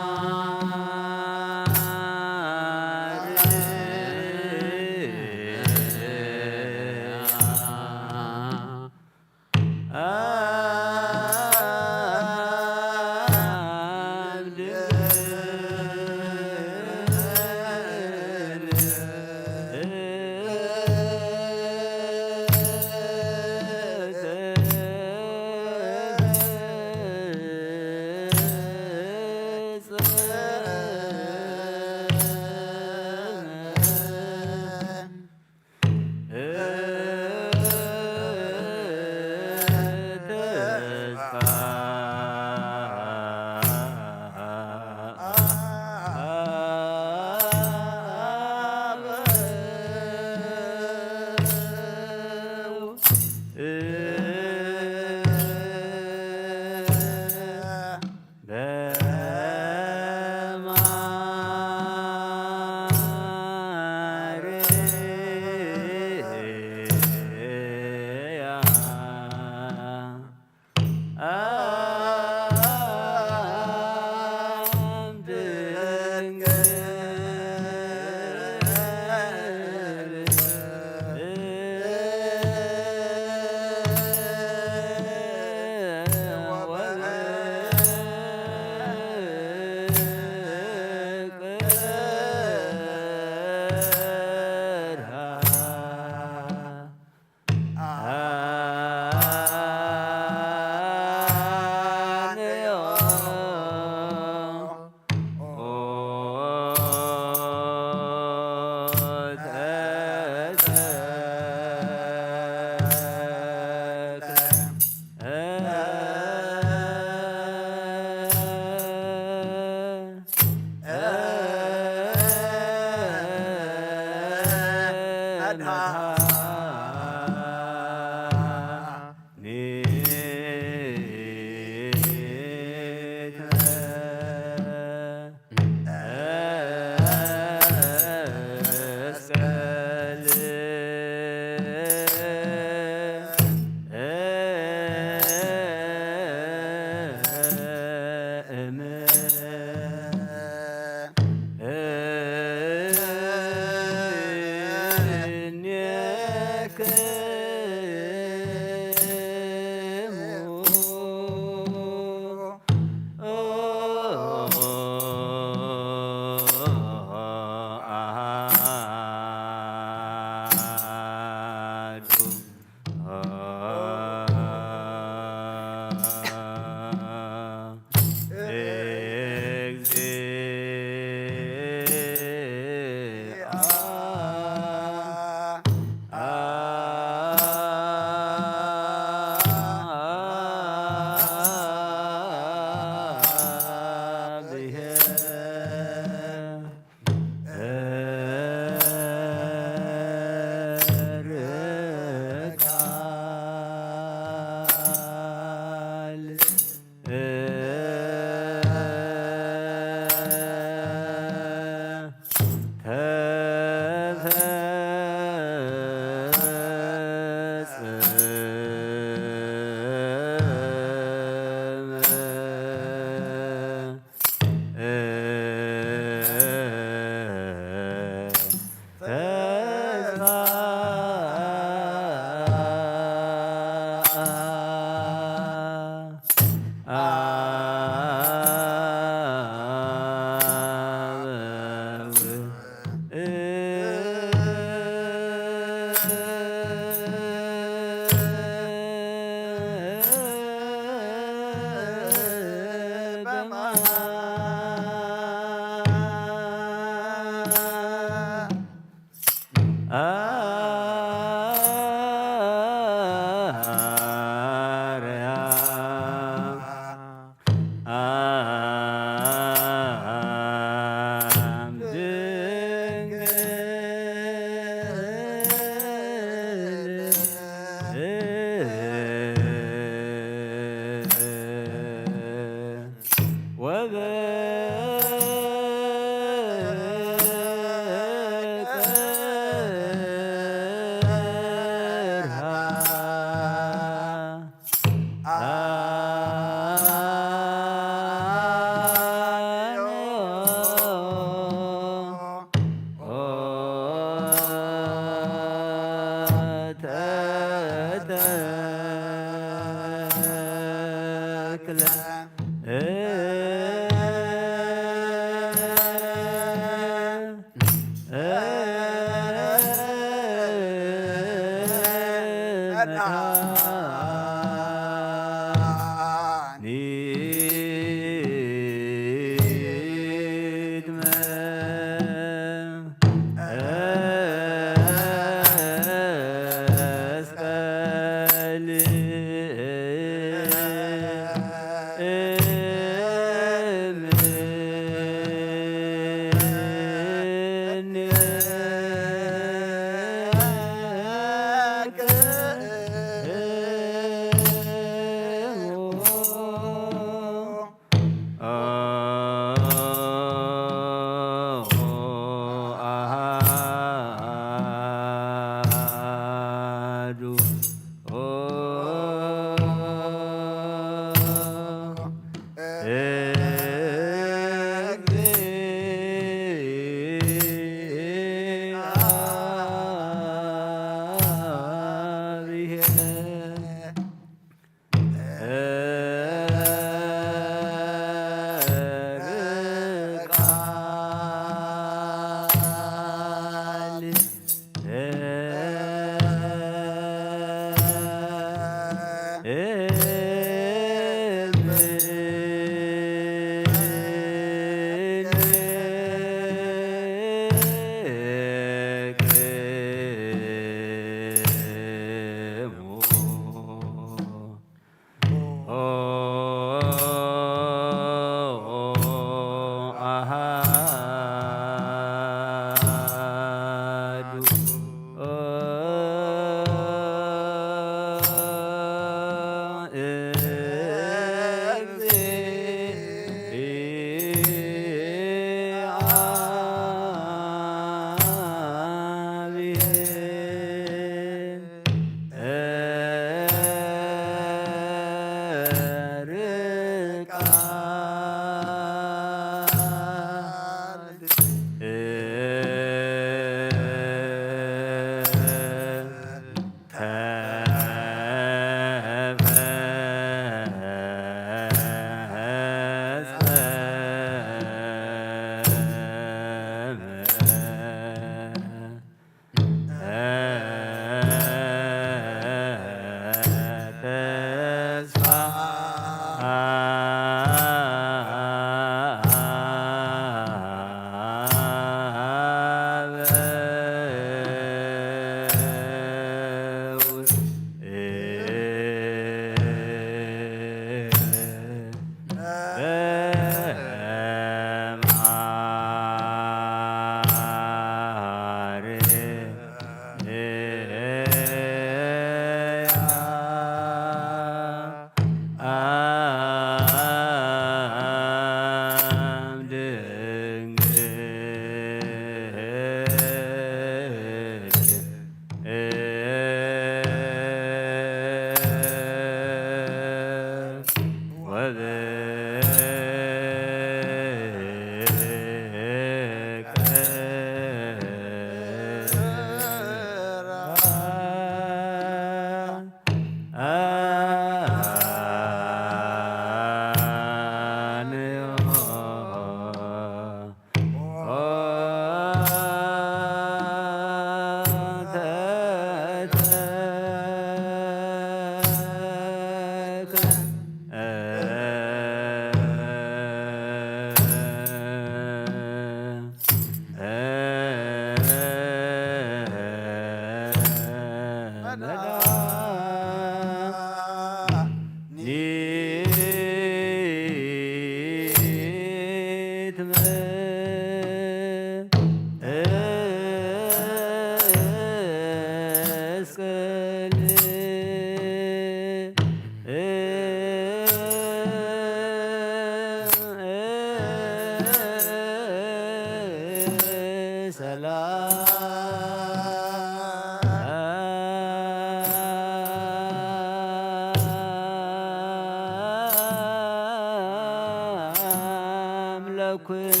ሰላም ለኩን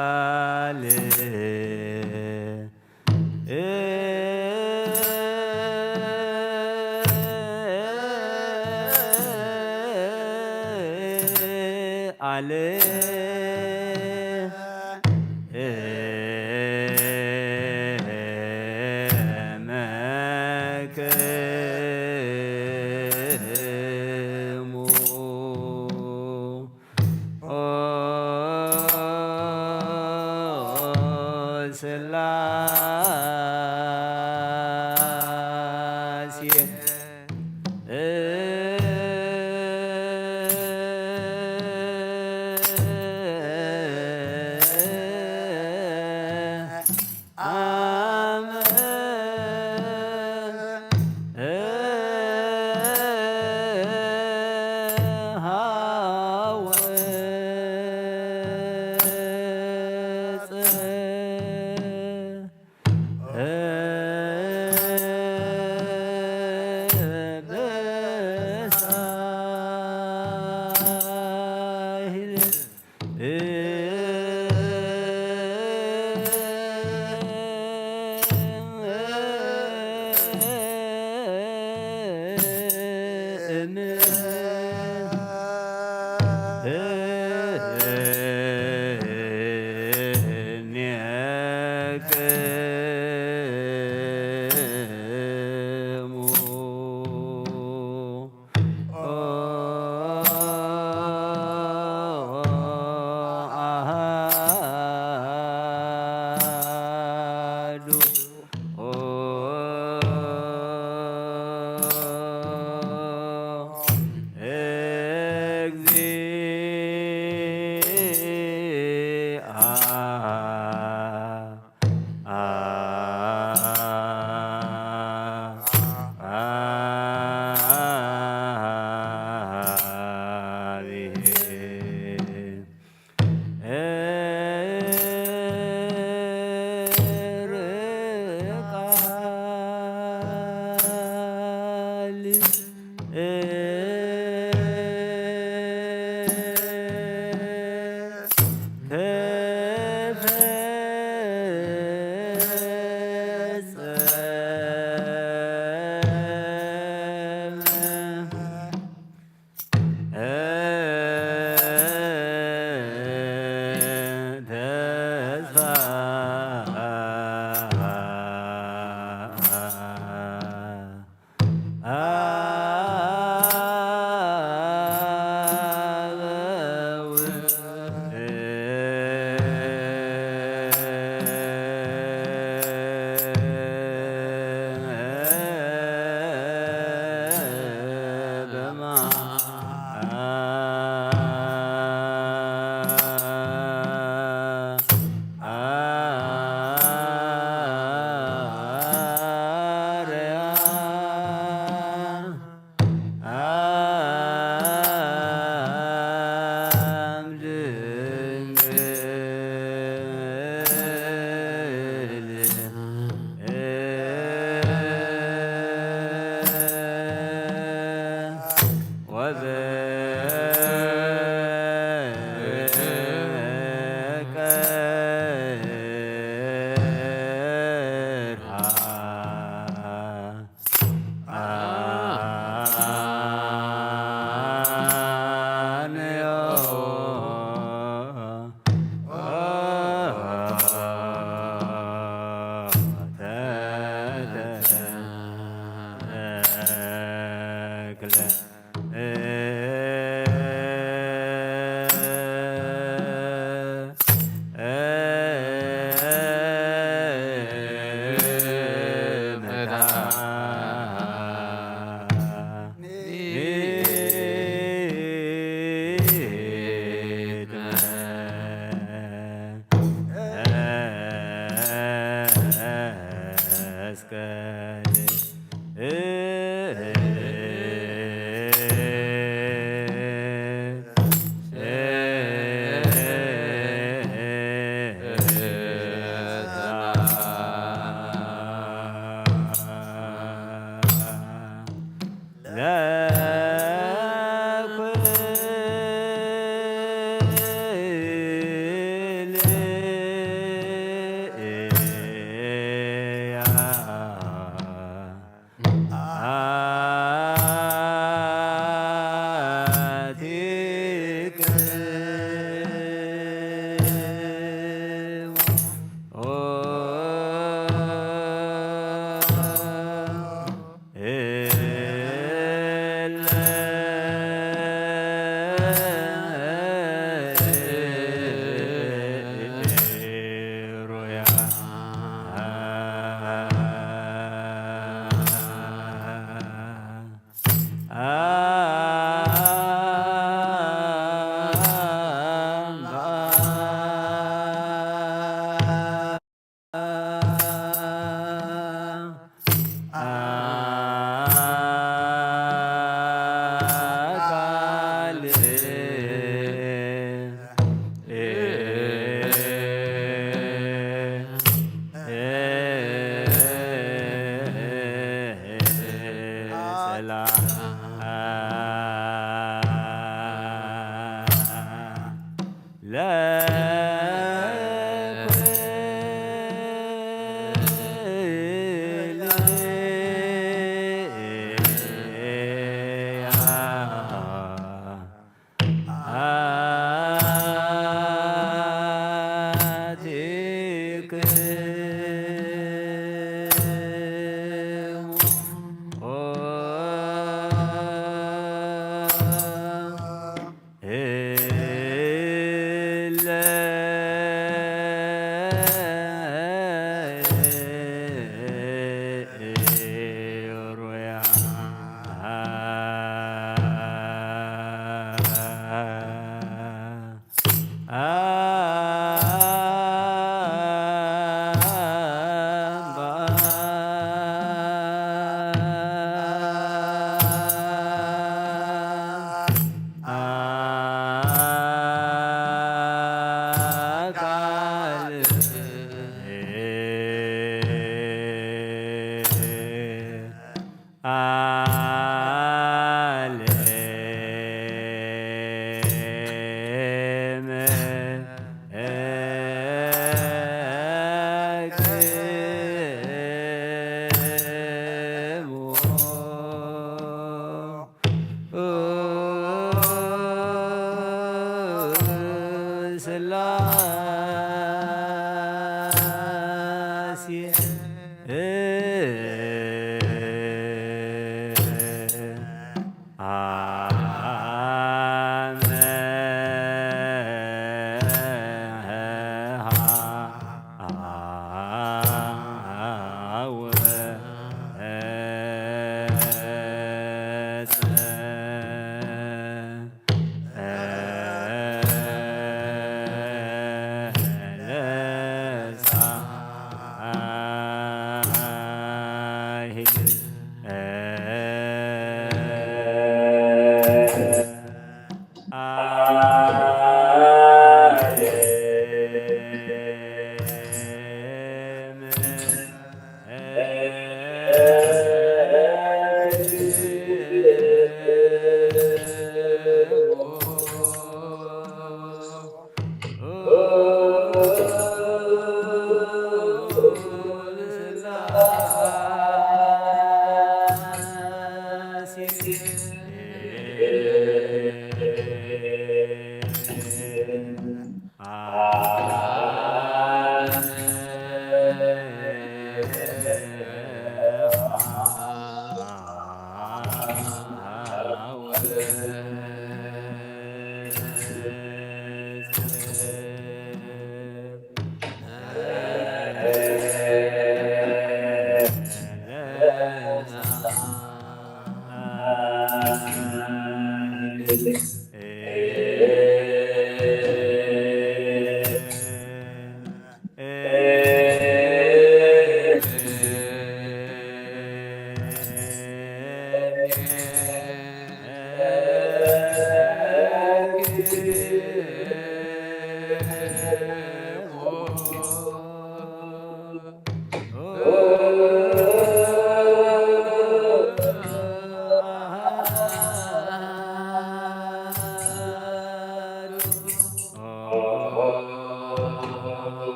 ቃል አለ መክሙ ኦ ስላሴ አመ ሀወ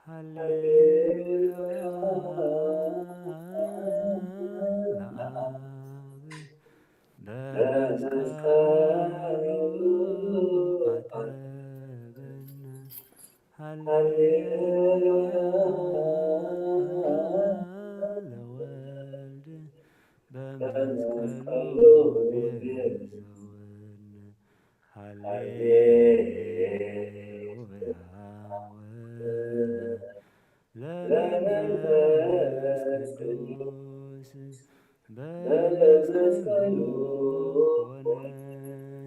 ሃሌሉያ ለአብ በመስቀሉ አጠበነ። ሃሌሉያ ለወልድ በመስቀሉ ቤዛወነ። ሃሌሉያ ለመንፈስ ቅዱስ በመስቀሉ ኮነ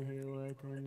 ሕይወትነ።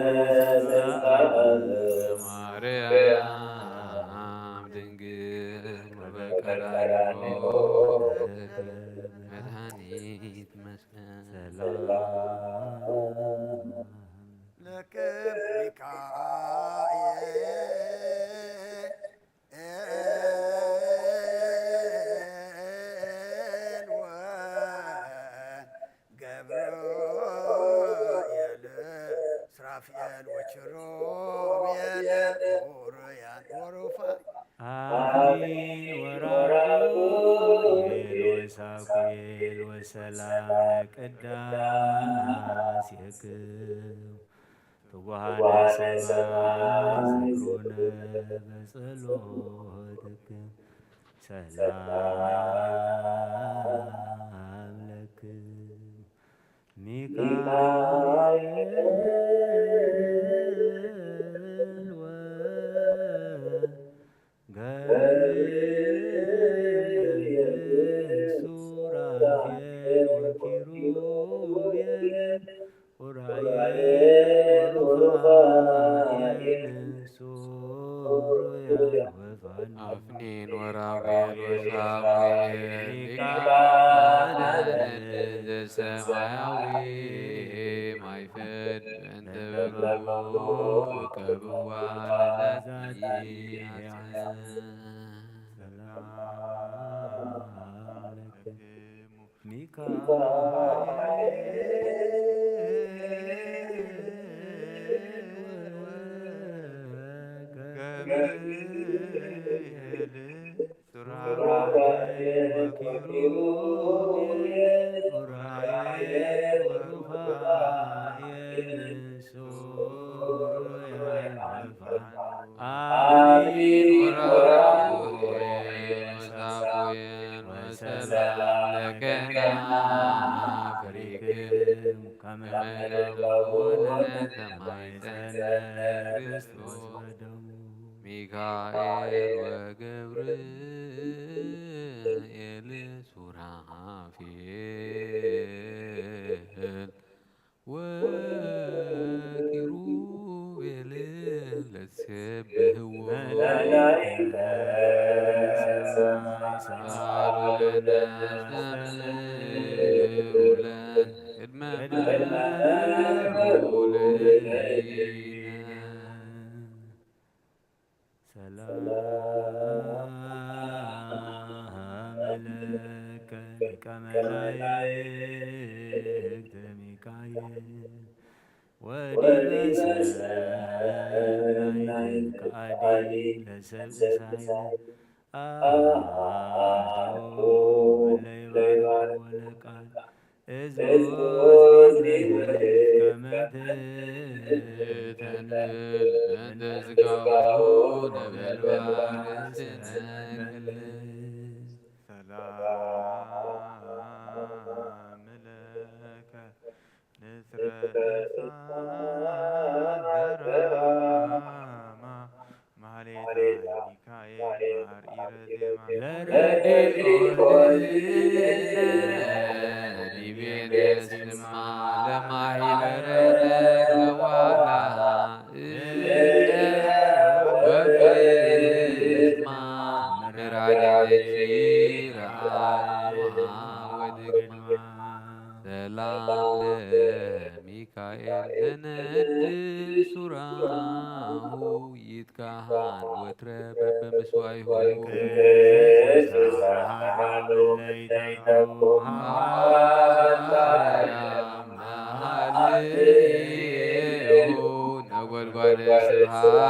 ተፈጽም ማርያም ድንግል በቀራንዮ መድኃኒት መስቀል ሰላም ለክም ሚካኤል ገብርኤል ሱራፌል ወኪሩቤል ኡሩያን ወሩፋኤል አሚን ወራጉ ወሳኩኤል ወሰላም ቅዳሴክሙ ትጉሃነ ሰማይ ዘክሩነ በጸሎትክም። ሰላም ለክም። ሚካኤል ወገብርኤል ሱራፌል ወኪሩቤል ኡራኤል ወሩፋኤል ሱሩያል ወፋኑኤል። አፍኒን ወራጉኤል ወሳሙኤል ሊቃነ መላእክት ዘሰማያዊ ማይፈድ በእንተ በብኡ እቀብዋ ለዛቲ አጽም። ሰላም ለክሙ። ሚካኤል ወገብርኤል ሱራፌል ወኪሩቤል ኡራኤል ወሩፋኤል ሱሩያል ወፋኑኤል። አሚን ወራጉኤል ወሳጉኤል ወሰላም ለከና ፍሪክም ከመ ለውነ ተማይጸነ ክርስቶስ ወደሙ። ሚካኤል ወገብርኤል ሱራፌል ወኪሩቤል ለትሴብሕዎ መላእክተ ሰማይ ሰአሉ ለነ አስተብህሉ ለነ ቅድመ ቅድመ ሰላም ለከ ሊቀ መላእክት ሚካኤል ወዲበ ሰናይትከ አዲ ለሰብእ ሳይል አሐዱ እለ ይባርክ ወለቃል እዝቦ ከመ ትተንብል እንተ ስጋሁ ነበልባል ርእስነ። ሰላም ለከ ንስረ እሳት ዘራማ ማህሌተ ሚካኤል መሐርኢረ ዜማ ለረድኤት ዲቤነ ስማ ለማሂበረ ለዋላ እለ ወፍማ ምራዳለኪ ረአማ ወድግማ። ሰላም ለሚካኤል ዘነድ ሱራሁ ይትካሃን ወትረ በበምስዋይሁ። ነጎድጓደ ስብሐት